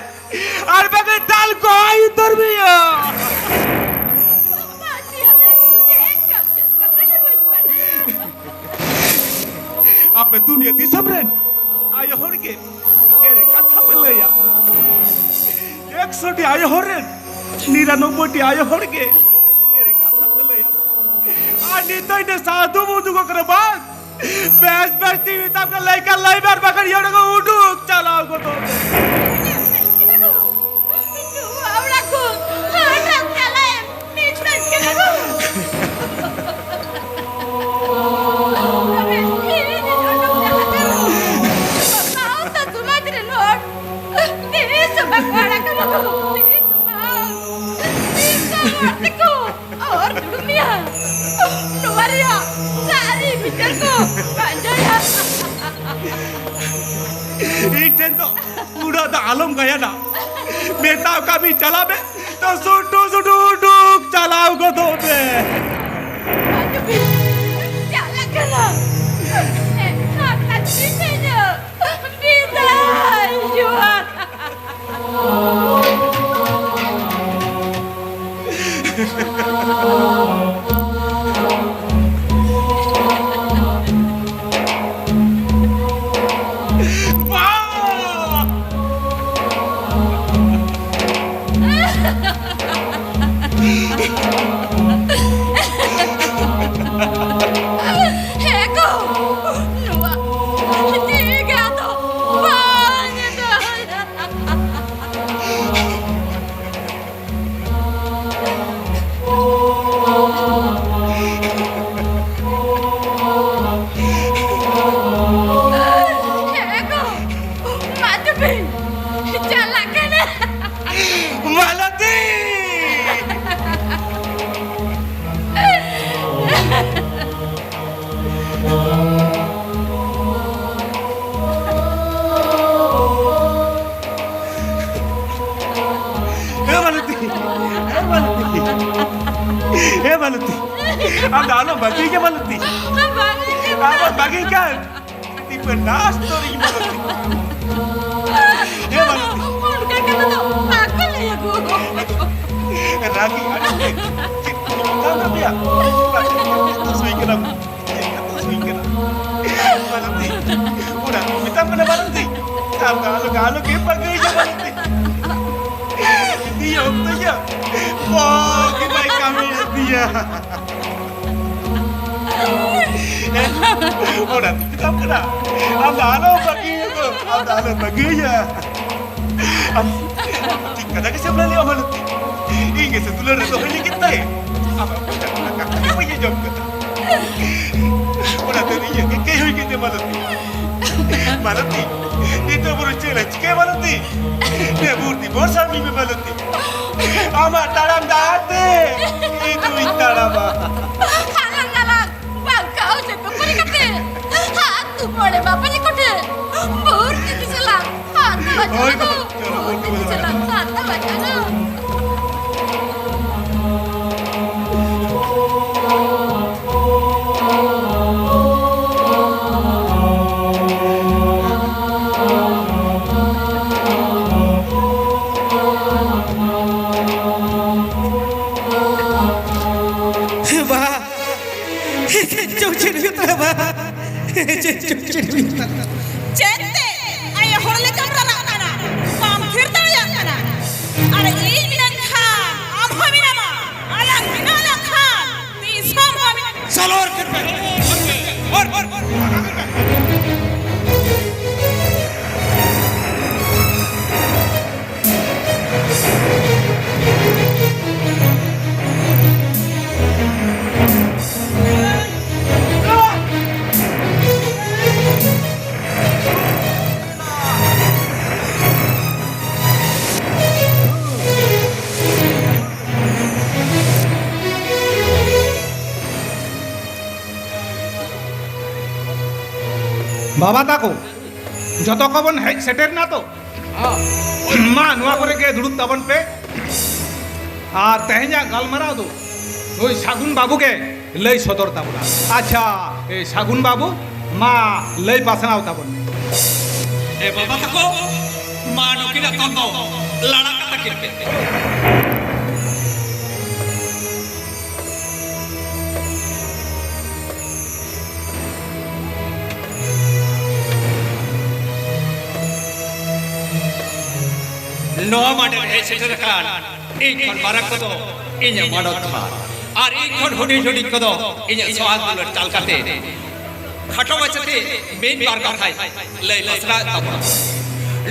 ᱟᱨ ᱵᱟᱝᱠᱷᱟᱱ ᱫᱟᱞ ᱠᱚ ᱦᱚᱸ ᱩᱛᱟᱹᱨ ᱢᱮᱭᱟ᱾ ᱵᱟᱹᱜᱤᱭᱟᱞᱮ, ᱪᱮᱫ ᱠᱟᱛᱮ ᱠᱟᱛᱷᱟ ᱜᱮ ᱵᱟᱹᱧ ᱵᱟᱰᱟᱭᱟ᱾ ᱟᱯᱮ ᱫᱩᱱᱤᱭᱟᱹ ᱫᱤᱥᱚᱢ ᱨᱮᱱ ᱟᱭᱳ ᱦᱚᱲ ᱜᱮ ᱮᱲᱮ ᱠᱟᱛᱷᱟ ᱯᱮ ᱞᱟᱹᱭᱟ᱾ ᱮᱠᱥᱚ ᱴᱤ ᱟᱭᱳ ᱦᱚᱲ ᱨᱮᱱ ᱱᱤᱨᱟᱱᱚᱵᱵᱳᱭ ᱴᱤ ᱟᱭᱳ ᱦᱚᱲ ᱜᱮ ᱮᱲᱮ ᱠᱟᱛᱷᱟ ᱯᱮ ᱞᱟᱹᱭᱟ᱾ ᱟᱨ ᱱᱤᱛᱚᱜ ᱤᱧ ᱴᱷᱮᱱ ᱥᱟᱹᱫᱷᱩᱢ ᱩᱫᱩᱜᱚᱜ ᱠᱟᱱᱟ ᱵᱟᱝ? ᱵᱮᱥ ᱵᱮᱥ ᱛᱤᱧ ᱢᱮᱛᱟᱢ ᱠᱟᱱᱟ, ᱞᱟᱹᱭ ᱠᱷᱟᱱ ᱞᱟᱹᱭ ᱢᱮ, ᱟᱨ ᱵᱟᱠᱷᱟᱱ ᱤᱭᱟᱹ ᱚᱸᱰᱮ ᱠᱷᱚᱱ ᱩᱰᱩᱠ ᱪᱟᱞᱟᱣ ᱜᱚᱫᱚᱜ ᱢᱮ᱾ ᱱᱚᱣᱟ ᱚᱲᱟᱜ ᱠᱷᱚᱱ ᱦᱟᱹᱴ ᱦᱟᱹᱴ ᱪᱟᱞᱟᱜ ᱮᱢ ᱢᱮᱛᱟᱹᱧ ᱠᱟᱱᱟ ᱜᱚ᱾ ᱛᱚᱵᱮ ᱤᱧᱤᱧ ᱩᱰᱩᱠ ᱪᱟᱞᱟᱜ ᱠᱟᱱᱟ᱾ ᱥᱟᱶᱛᱟ ᱥᱚᱢᱟᱡᱽ ᱨᱮᱱ ᱦᱚᱲ ᱛᱤᱥ ᱦᱚᱸ ᱵᱟᱠᱚ ᱟᱲᱟᱜ ᱠᱟᱢᱟ ᱜᱚ, ᱛᱤᱥ ᱦᱚᱸ ᱵᱟᱝ᱾ ᱛᱤᱥ ᱦᱚᱸ ᱨᱚᱲ ᱛᱮᱠᱚ ᱚᱨ ᱫᱩᱲᱩᱵ ᱤᱧ ᱴᱷᱮᱱ ᱫᱚ ᱩᱱᱟᱹᱜ ᱫᱚ ᱟᱞᱚᱢ ᱜᱟᱭᱟᱱᱟ᱾ ᱢᱮᱛᱟᱣ ᱠᱟᱜ ᱢᱤᱧ ᱪᱟᱞᱟᱜ ᱢᱮ, ᱛᱚ ᱥᱩᱴᱩ ᱥᱩᱴᱩ ᱩᱰᱩᱠ ᱪᱟᱞᱟᱣ ᱜᱚᱫᱚᱜ ᱢᱮ᱾ ᱪᱟᱞᱟᱜ ᱠᱟᱱᱟ᱾ ᱮᱱᱠᱷᱟᱱ ᱞᱟᱹᱠᱛᱤ ᱛᱤᱧᱟᱹ᱾ ᱵᱤᱫᱟᱹᱭ ᱡᱚᱦᱟᱨ᱾ ᱦᱮᱸ ᱜᱚ, ᱱᱚᱣᱟ ᱡᱤᱣᱤ ᱜᱮ ᱟᱫᱚ ᱵᱟᱝ ᱮ ᱫᱟᱲᱮᱭᱟᱜᱼᱟ᱾ ᱦᱮᱸ ᱜᱚ, ᱢᱟ ᱛᱚᱵᱮ, ᱪᱟᱞᱟᱜ ᱠᱟᱱᱟ᱾ ᱢᱟᱞᱚᱛᱤ! ᱮ ᱢᱟᱞᱚᱛᱤ! ᱮ ᱢᱟᱞᱚᱛᱤ! ᱮ ᱢᱟᱞᱚᱛᱤ! ᱟᱢ ᱫᱚ ᱟᱞᱚᱢ ᱵᱟᱹᱜᱤᱭᱟᱹᱧᱟ ᱢᱟᱞᱚᱛᱤ! ᱵᱟᱝ, ᱟᱢ ᱵᱟᱹᱜᱤ ᱠᱟᱱ ᱛᱤᱯᱟᱹ ᱱᱟᱥ ᱛᱚᱨᱤᱧ ᱢᱟᱞᱚᱛᱤ! ᱮ ᱢᱟᱞᱚᱛᱤ! ᱚᱱᱠᱟ ᱠᱟᱛᱷᱟ ᱫᱚ ᱵᱟᱠᱚ ᱞᱟᱹᱭᱟ ᱜᱚ᱾ ᱨᱟᱜᱤ ᱟᱹᱰᱤ ᱛᱮ ᱪᱮᱫ ᱠᱚ ᱢᱮᱛᱟᱣ ᱠᱟᱫ ᱯᱮᱭᱟ? ᱚᱱᱟ ᱪᱮᱫ ᱫᱚ ᱥᱩᱭ ᱠᱟᱱᱟ? ᱪᱮᱫ ᱠᱟᱛᱮ ᱥᱩᱭ ᱠᱟᱱᱟ? ᱢᱟᱞᱚᱛᱤ, ᱚᱲᱟᱜ ᱠᱚ ᱢᱮᱛᱟᱢ ᱠᱟᱱᱟ ᱢᱟᱞᱚᱛᱤ᱾ ᱟᱢ ᱫᱚ ᱟᱞᱚ, ᱟᱞᱚ ᱜᱮ ᱵᱟᱹᱜᱤᱭᱟᱹᱧᱟ ᱢᱟᱞᱚᱛᱤ᱾ ᱱᱤᱭᱟᱹ ᱚᱠᱛᱚ ᱭᱟ, ᱵᱚᱦᱚᱜ ᱜᱮ ᱵᱟᱭ ᱠᱟᱹᱢᱤᱭᱮᱫ ᱛᱤᱧᱟ᱾ ᱚᱲᱟᱜ ᱠᱚ ᱢᱮᱛᱟᱢ ᱠᱟᱱᱟ, ᱟᱢ ᱫᱚ ᱟᱞᱚ ᱵᱟᱹᱜᱤᱭᱟᱹᱧᱟ ᱜᱚ, ᱟᱢ ᱫᱚ ᱟᱞᱚ ᱵᱟᱹᱜᱤᱭᱟᱹᱧᱟ᱾ ᱟᱢ ᱴᱷᱤᱠ ᱠᱟᱛᱷᱟ ᱜᱮᱥᱮᱢ ᱞᱟᱹᱭ ᱞᱮᱜᱼᱟ ᱢᱟᱞᱚᱛᱤ᱾ ᱤᱧ ᱜᱮᱥᱮ ᱫᱩᱞᱟᱹᱲ ᱨᱮ ᱫᱚᱦᱚᱭ ᱞᱟᱹᱜᱤᱫ ᱛᱮ ᱟᱢᱟᱜ ᱢᱚᱪᱟ ᱠᱷᱚᱱᱟᱜ ᱠᱟᱛᱷᱟ ᱜᱮ ᱵᱟᱹᱧ ᱟᱸᱡᱚᱢ ᱠᱟᱫᱟ᱾ ᱚᱱᱟᱛᱮ ᱤᱧᱟᱹᱜ ᱜᱮ ᱠᱟᱹᱭ ᱦᱩᱭ ᱠᱮᱫ ᱛᱮ ᱢᱟᱞᱚᱛᱤ᱾ ᱢᱟᱞᱚᱛᱤ, ᱱᱤᱛᱚᱜ ᱵᱚᱨᱚᱝ ᱪᱮᱫ ᱞᱮ ᱪᱤᱠᱟᱹᱭᱟ ᱢᱟᱞᱚᱛᱤ? ᱱᱮ ᱵᱷᱩᱨᱛᱤ ᱵᱚᱨᱥᱟ ᱢᱤ ᱢᱮ ᱢᱟᱞᱚᱛᱤ᱾ ᱟᱢᱟᱜ ᱛᱟᱲᱟᱢ ᱰᱟᱦᱟᱨ ᱛᱮ ᱤᱧ ᱫᱩᱧ ᱛᱟᱲᱟᱢᱟ᱾ ᱦᱟᱞᱟᱝ ᱦᱟᱞᱟᱝ ᱵᱟᱝᱠᱟ ᱚᱡᱮ ᱠᱚ ᱯᱚᱨᱤ ᱠᱟᱛᱮ ᱟᱹᱛᱩ ᱢᱚᱬᱮ ᱢᱟᱯᱟᱡᱤ ᱠᱚᱴᱷᱮᱱ ᱵᱷᱩᱨᱛᱤ ᱦᱳᱭ, ᱵᱟᱵᱟ᱾ ᱪᱟᱞᱟᱜ ᱠᱟᱱᱟ᱾ ᱵᱟ, ᱪᱮᱫ ᱪᱚ ᱪᱮᱫ ᱦᱩᱭᱩᱜ ᱛᱟᱢᱟ ᱵᱟ? ᱪᱮᱫ ᱪᱚ ᱪᱮᱫ ᱦᱩᱭᱩᱜ ᱛᱟᱢᱟ? ᱪᱮᱫ ᱛᱮ? ᱟᱭᱳ ᱦᱚᱲ ᱞᱮᱠᱟᱢ ᱨᱟᱨᱟᱜ ᱠᱟᱱᱟ, ᱵᱟᱢ ᱛᱷᱤᱨ ᱫᱟᱲᱮᱭᱟᱜ ᱠᱟᱱᱟ᱾ ᱟᱨ ᱤᱧ ᱢᱮᱱᱟᱜ ᱠᱷᱟᱱ ᱟᱢ ᱦᱚᱸ ᱢᱮᱱᱟᱢᱟ, ᱟᱞᱟᱝ ᱢᱮᱱᱟᱜ ᱞᱟᱝ ᱠᱷᱟᱱ ᱛᱤᱥ ᱦᱚᱸ ᱵᱟᱢ ᱢᱮᱱᱟ᱾ ᱪᱟᱞᱟᱣ ᱠᱟᱛᱮ ᱦᱚᱨ, ᱦᱚᱨ, ᱦᱚᱨ, ᱦᱚᱨ᱾ ᱵᱟᱵᱟ ᱛᱟᱠᱚ, ᱡᱚᱛᱚ ᱠᱚᱵᱚᱱ ᱦᱮᱡ ᱥᱮᱴᱮᱨ ᱱᱟ ᱛᱚ? ᱢᱟ, ᱱᱚᱣᱟ ᱠᱚᱨᱮ ᱜᱮ ᱫᱩᱲᱩᱵ ᱛᱟᱵᱚᱱ ᱯᱮ᱾ ᱟᱨ ᱛᱮᱦᱮᱧᱟᱜ ᱜᱟᱞᱢᱟᱨᱟᱣ ᱫᱚ ᱱᱩᱭ ᱥᱟᱹᱜᱩᱱ ᱵᱟᱹᱵᱩ ᱜᱮ ᱞᱟᱹᱭ ᱥᱚᱫᱚᱨ ᱛᱟᱵᱚᱱᱟ᱾ ᱟᱪᱪᱷᱟ, ᱮ, ᱥᱟᱹᱜᱩᱱ ᱵᱟᱹᱵᱩ, ᱢᱟ ᱞᱟᱹᱭ ᱯᱟᱥᱱᱟᱣ ᱛᱟᱵᱚᱱ ᱢᱮ᱾ ᱮ ᱵᱟᱵᱟ ᱛᱟᱠᱚ, ᱢᱟ ᱱᱩᱠᱤᱱᱟᱜ ᱛᱚᱞ ᱫᱚ ᱞᱟᱲᱟ ᱠᱟᱛᱟ ᱠᱤᱱ ᱯᱮ᱾ ᱱᱚᱣᱟ ᱢᱟᱴᱷ ᱨᱮ ᱦᱮᱡ ᱥᱮᱴᱮᱨ ᱟᱠᱟᱱ ᱤᱧ ᱠᱷᱚᱱ ᱢᱟᱨᱟᱝ ᱠᱚᱫᱚ ᱤᱧᱟᱹᱜ ᱢᱟᱱᱚᱛ ᱡᱚᱦᱟᱨ, ᱟᱨ ᱤᱧ ᱠᱷᱚᱱ ᱦᱩᱰᱤᱧ ᱦᱩᱰᱤᱧ ᱠᱚᱫᱚ ᱤᱧᱟᱹᱜ ᱥᱚᱦᱟᱜ ᱫᱩᱞᱟᱹᱲ ᱪᱟᱞ ᱠᱟᱛᱮ ᱠᱷᱟᱴᱚ ᱢᱟᱪᱷᱟᱛᱮ ᱢᱤᱫ ᱵᱟᱨ ᱠᱟᱛᱷᱟᱧ ᱞᱟᱹᱭ ᱯᱟᱥᱱᱟᱣᱮᱫ ᱛᱟᱵᱚᱱᱟ᱾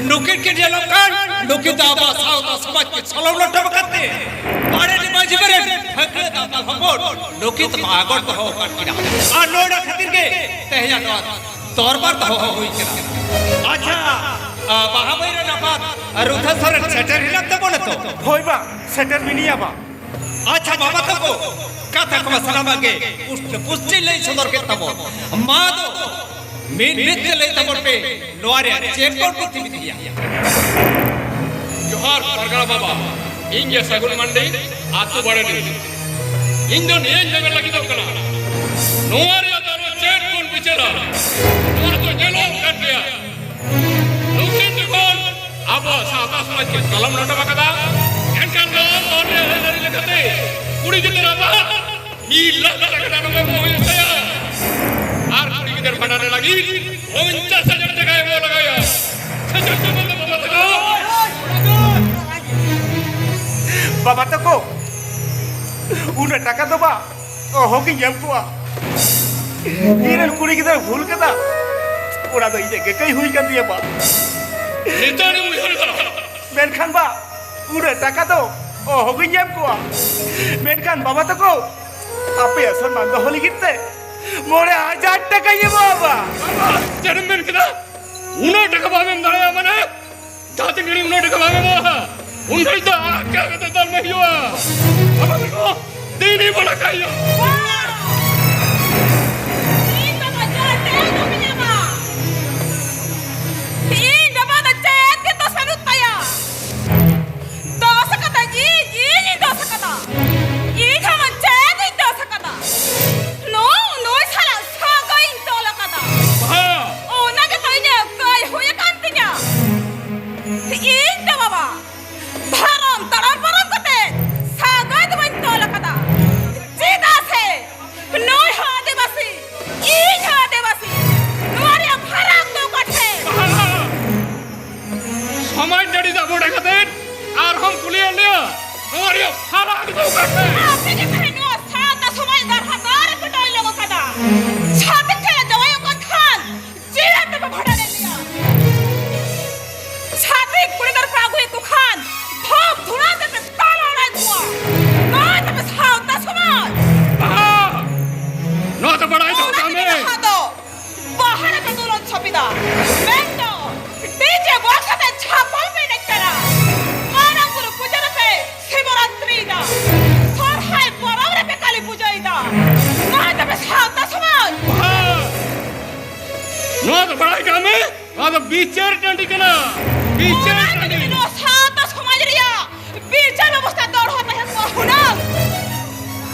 ᱱᱩᱠᱤᱱ ᱠᱤᱱ ᱧᱮᱞᱚᱜ ᱠᱟᱱ, ᱱᱩᱠᱤᱱ ᱫᱚ ᱟᱵᱚᱣᱟᱜ ᱥᱟᱶᱛᱟ ᱥᱚᱢᱟᱡᱽ ᱠᱤᱱ ᱥᱚᱞᱚᱝ ᱞᱚᱴᱚᱢ ᱟᱠᱟᱫ ᱛᱮ, ᱵᱟᱲᱮ ᱢᱟᱹᱡᱷᱤ ᱵᱟᱨᱮᱱ ᱯᱷᱟᱹᱠᱲᱟᱹ ᱫᱟᱛᱟᱞ ᱦᱚᱯᱚᱱ ᱱᱩᱠᱤᱱ ᱫᱚᱠᱚ ᱟᱜᱚᱴ ᱫᱚᱦᱚ ᱟᱠᱟᱫ ᱠᱤᱱᱟ᱾ ᱟᱨ ᱱᱚᱣᱟ ᱠᱷᱟᱹᱛᱤᱨ ᱜᱮ ᱛᱮᱦᱮᱧᱟᱜ ᱱᱚᱣᱟ ᱫᱚᱨᱵᱟᱨ ᱫᱚᱦᱚ ᱦᱩᱭ ᱠᱟᱱᱟ᱾ ᱟᱪᱪᱷᱟ, ᱟ, ᱵᱟᱦᱟ ᱢᱟᱹᱭ ᱨᱮᱱ ᱟᱯᱟᱛ ᱨᱩᱫᱷᱟ ᱥᱚᱨᱮᱱ ᱥᱮᱴᱮᱨ ᱦᱮᱱᱟᱜ ᱛᱟᱵᱚᱱᱟ ᱛᱚ? ᱦᱳᱭ ᱵᱟ, ᱥᱮᱴᱮᱨ ᱢᱮᱱᱟᱭᱟ ᱵᱟ᱾ ᱟᱪᱪᱷᱟ ᱵᱟᱵᱟ ᱛᱟᱠᱚ, ᱠᱟᱛᱷᱟ ᱠᱚᱢᱟ ᱥᱟᱱᱟᱢᱟᱜ ᱜᱮ ᱯᱩᱥᱴᱟᱹ ᱯᱩᱥᱴᱤ ᱞᱟᱹᱭ ᱥᱚᱫᱚᱨ ᱠᱮᱫ ᱛᱟᱵᱚᱱ᱾ ᱢᱟ ᱫᱚ ᱢᱤᱫ ᱢᱤᱫ ᱛᱮ ᱞᱟᱹᱭ ᱛᱟᱵᱚᱱ ᱯᱮ, ᱱᱚᱣᱟ ᱨᱮᱭᱟᱜ ᱪᱮᱫ ᱵᱚᱱ ᱵᱩᱫᱽᱫᱷᱤ ᱵᱤᱫᱽᱭᱟ? ᱡᱚᱦᱟᱨ ᱯᱟᱨᱜᱟᱲᱟ ᱵᱟᱵᱟ, ᱤᱧ ᱜᱮ ᱥᱟᱹᱜᱩᱱ ᱢᱟᱱᱰᱤ, ᱟᱹᱛᱩ ᱵᱟᱲᱮᱰᱤ᱾ ᱤᱧ ᱫᱚ ᱱᱤᱭᱟᱹᱧ ᱢᱮᱢᱮᱱ ᱞᱟᱹᱜᱤᱫᱚᱜ ᱠᱟᱱᱟ, ᱱᱚᱣᱟ ᱨᱮᱭᱟᱜ ᱫᱚ ᱟᱨᱚ ᱪᱮᱫ ᱵᱚᱱ ᱵᱤᱪᱟᱹᱨᱟ? ᱱᱚᱣᱟ ᱫᱚ ᱧᱮᱞᱚᱜ ᱠᱟᱱ ᱜᱮᱭᱟ᱾ ᱱᱩᱠᱤᱱ ᱡᱚᱠᱷᱚᱱ ᱟᱵᱚᱣᱟᱜ ᱥᱟᱶᱛᱟ ᱥᱚᱢᱟᱡᱽ ᱠᱤᱱ ᱠᱟᱞᱚᱢ ᱞᱚᱴᱚᱢ ᱟᱠᱟᱫᱟ, ᱮᱱᱠᱷᱟᱱ ᱱᱚᱣᱟ ᱢᱚᱱ ᱨᱮ ᱟᱹᱨᱤᱪᱟᱹᱞᱤ ᱞᱮᱠᱟᱛᱮ ᱠᱩᱲᱤ ᱜᱤᱫᱽᱨᱟᱹ ᱟᱵᱚᱣᱟᱜ ᱢᱤᱫ ᱞᱟᱠᱷ ᱴᱟᱠᱟ ᱫᱟᱱ ᱮᱢ ᱦᱩᱭᱩᱜ ᱛᱟᱭᱟ᱾ ᱟᱨ ᱠᱩᱲᱤ ᱜᱤᱫᱟᱹᱨ ᱵᱷᱟᱸᱰᱟᱱ ᱞᱟᱹᱜᱤᱫ ᱯᱚᱧᱪᱟᱥ ᱦᱟᱡᱟᱨ ᱴᱟᱠᱟ ᱮᱢ ᱞᱟᱜᱟᱣᱭᱟ᱾ ᱥᱮ ᱪᱮᱫ ᱪᱚ ᱢᱮᱱᱫᱟ ᱵᱟᱵᱟ ᱛᱟᱠᱚ? ᱵᱟᱵᱟ ᱛᱟᱠᱚ, ᱩᱱᱟᱹᱜ ᱴᱟᱠᱟ ᱫᱚ ᱵᱟ, ᱚᱦᱚᱜᱤᱧ ᱮᱢ ᱠᱚᱜᱼᱟ᱾ ᱤᱧᱨᱮᱱ ᱠᱩᱲᱤ ᱜᱤᱫᱽᱨᱟᱹ ᱵᱷᱩᱞ ᱠᱟᱫᱟ, ᱚᱱᱟ ᱫᱚ ᱤᱧᱟᱹᱜ ᱜᱮ ᱠᱟᱹᱭ ᱦᱩᱭ ᱠᱟᱱ ᱛᱤᱧᱟᱹ ᱵᱟ᱾ ᱱᱤᱛᱚᱜ ᱤᱧ ᱩᱭᱦᱟᱹᱨ ᱮᱫᱟ᱾ ᱢᱮᱱᱠᱷᱟᱱ ᱵᱟ, ᱩᱱᱟᱹᱜ ᱴᱟᱠᱟ ᱫᱚ ᱚᱦᱚᱜᱤᱧ ᱮᱢ ᱠᱚᱜᱼᱟ᱾ ᱢᱮᱱᱠᱷᱟᱱ ᱵᱟᱵᱟ ᱛᱟᱠᱚ, ᱟᱯᱮᱭᱟᱜ ᱥᱚᱱᱢᱟᱱ ᱫᱚᱦᱚ ᱞᱟᱹᱜᱤᱫ ᱛᱮ ᱢᱚᱬᱮ ᱦᱟᱡᱟᱨ ᱴᱟᱠᱟᱧ ᱮᱢᱚᱜᱼᱟ ᱵᱟ᱾ ᱪᱮᱫ ᱮᱢ ᱢᱮᱱ ᱠᱮᱫᱟ? ᱩᱱᱟᱹᱜ ᱴᱟᱠᱟ ᱵᱟᱢ ᱮᱢ ᱫᱟᱲᱮᱭᱟᱜᱼᱟ ᱢᱟᱱᱮ? ᱡᱟᱦᱟᱸ ᱛᱤᱱ ᱜᱷᱟᱹᱲᱤᱡ ᱩᱱᱟᱹᱜ ᱴᱟᱠᱟ ᱵᱟᱢ ᱮᱢᱚᱜᱼᱟ, ᱩᱱ ᱜᱷᱟᱹᱲᱤᱡ ᱫᱚ ᱟᱠᱟ ᱠᱟᱛᱮ ᱫᱟᱞ ᱢᱮ ᱦᱩᱭᱩᱜᱼᱟ᱾ ᱵᱟᱵᱟ ᱛᱟᱠᱚ, ᱛᱤᱱ ᱨᱮ ᱵᱚᱞᱚ ᱠᱟᱜ ᱦᱩᱭᱩᱜᱼᱟ? ᱤᱧ ᱵᱟᱵᱟ ᱡᱟᱦᱟᱸ ᱴᱷᱮᱱ ᱫᱚ ᱢᱮᱱᱟᱢᱟ, ᱤᱧ ᱵᱟᱵᱟ ᱫᱚ ᱪᱮᱫ ᱜᱮ ᱫᱚᱥ ᱵᱟᱹᱱᱩᱜ ᱛᱟᱭᱟ᱾ ᱫᱚᱥ ᱟᱠᱟᱫᱟ ᱤᱧ, ᱤᱧᱤᱧ ᱫᱚᱥ ᱟᱠᱟᱫᱟ᱾ ᱤᱧ ᱦᱚᱸ ᱪᱮᱫ ᱤᱧ ᱫᱚᱥ ᱟᱠᱟᱫᱟ? ᱱᱩᱭ, ᱱᱩᱭ ᱥᱟᱞᱟᱜ ᱥᱟᱹᱜᱟᱹᱭ ᱤᱧ ᱛᱚᱞ ᱟᱠᱟᱫᱟ᱾ ᱵᱟᱦᱟ! ᱚᱱᱟ ᱜᱮᱛᱚ ᱤᱧᱟᱹᱜ ᱠᱟᱹᱭ ᱦᱩᱭ ᱟᱠᱟᱱ ᱛᱤᱧᱟ᱾ ᱤᱧ ᱫᱚ ᱵᱟᱵᱟ, ᱫᱷᱚᱨᱚᱢ ᱛᱟᱲᱟᱢ ᱯᱟᱨᱚᱢ ᱠᱟᱛᱮ ᱥᱟᱹᱜᱟᱹᱭ ᱫᱚ ᱵᱟᱹᱧ ᱛᱚᱞ ᱟᱠᱟᱫᱟ᱾ ᱪᱮᱫᱟᱜ ᱥᱮ ᱱᱩᱭ ᱦᱚᱸ ᱟᱹᱫᱤᱵᱟᱹᱥᱤ, ᱤᱧ ᱦᱚᱸ ᱟᱹᱫᱤᱵᱟᱹᱥᱤ᱾ ᱱᱚᱣᱟ ᱨᱮᱭᱟᱜ ᱯᱷᱟᱨᱟᱠ ᱫᱚ ᱚᱠᱟ ᱴᱷᱮᱱ? ᱥᱚᱢᱟᱡᱽ ᱱᱟᱹᱲᱤ ᱫᱟᱜ ᱵᱚᱰᱮ ᱠᱟᱛᱮ ᱟᱨᱦᱚᱸᱢ ᱠᱩᱞᱤᱭᱮᱫ ᱞᱮᱭᱟ, ᱱᱚᱣᱟ ᱨᱮᱭᱟᱜ ᱯᱷᱟᱨᱟᱠ ᱫᱚ ᱚᱠᱟ ᱴᱷᱮᱱ? ᱟᱯᱮ ᱜᱮ ᱛᱟᱦᱮᱸ ᱱᱚᱣᱟ ᱥᱟᱶᱛᱟ ᱥᱚᱢᱟᱡᱽ ᱫᱟᱨᱦᱟ ᱫᱟᱨ ᱨᱮᱯᱮ ᱰᱚᱭᱞᱚᱜ ᱟᱠᱟᱫᱟ᱾ ᱪᱷᱟᱹᱛᱤᱠ ᱴᱷᱮᱱ ᱡᱟᱶᱟᱭᱚᱜ ᱠᱟᱱ ᱠᱷᱟᱱ ᱪᱮᱫ ᱛᱮᱯᱮ ᱵᱷᱟᱸᱰᱟᱱᱮᱫ ᱞᱮᱭᱟ? ᱪᱷᱟᱹᱛᱤᱠ ᱠᱩᱲᱤ ᱜᱤᱫᱟᱹᱨ ᱯᱮ ᱟᱹᱜᱩᱭᱮᱫ ᱠᱚ ᱠᱷᱟᱱ ᱫᱷᱚᱯ ᱫᱷᱩᱲᱟᱹ ᱛᱮᱯᱮ ᱛᱟᱞᱟ ᱚᱲᱟᱭ ᱠᱚᱣᱟ᱾ ᱱᱚᱣᱟ ᱛᱟᱯᱮ ᱥᱟᱶᱛᱟ ᱥᱚᱢᱟᱡᱽ᱾ ᱵᱟᱦᱟ! ᱱᱚᱣᱟ ᱫᱚ ᱵᱟᱲᱟᱭ ᱫᱚᱦᱚ ᱚᱱᱟ ᱠᱟᱜ ᱛᱮᱜᱮ ᱢᱮ᱾ ᱱᱚᱣᱟ ᱫᱚ ᱵᱟᱦᱟ ᱨᱮᱯᱮ ᱫᱩᱞᱚᱱ ᱪᱷᱟᱹᱯᱤᱫᱟ᱾ ᱢᱮᱱᱫᱚ ᱰᱤᱡᱮ ᱵᱚᱠᱥ ᱟᱛᱮ ᱪᱷᱟᱯᱚᱞ ᱯᱮ ᱮᱱᱮᱡ ᱠᱟᱱᱟ᱾ ᱢᱟᱨᱟᱝ ᱵᱩᱨᱩ ᱯᱩᱡᱟᱹ ᱨᱮᱯᱮ ᱥᱤᱵᱚᱨᱟᱛᱨᱤ ᱫᱟ᱾ ᱥᱚᱨ ᱵᱤᱪᱟᱹᱨ ᱴᱟᱺᱰᱤ ᱠᱟᱱᱟ, ᱵᱤᱪᱟᱹᱨ ᱚᱱᱟ ᱴᱟᱺᱰᱤ᱾ ᱛᱮᱜᱮ ᱱᱚᱣᱟ ᱥᱟᱶᱛᱟ ᱥᱚᱢᱟᱡᱽ ᱨᱮᱭᱟᱜ ᱵᱤᱪᱟᱹᱨ ᱵᱮᱵᱚᱥᱛᱷᱟ ᱫᱚᱲᱦᱚ ᱛᱟᱦᱮᱸ ᱠᱚᱜᱼᱟ ᱦᱩᱱᱟᱹᱝ᱾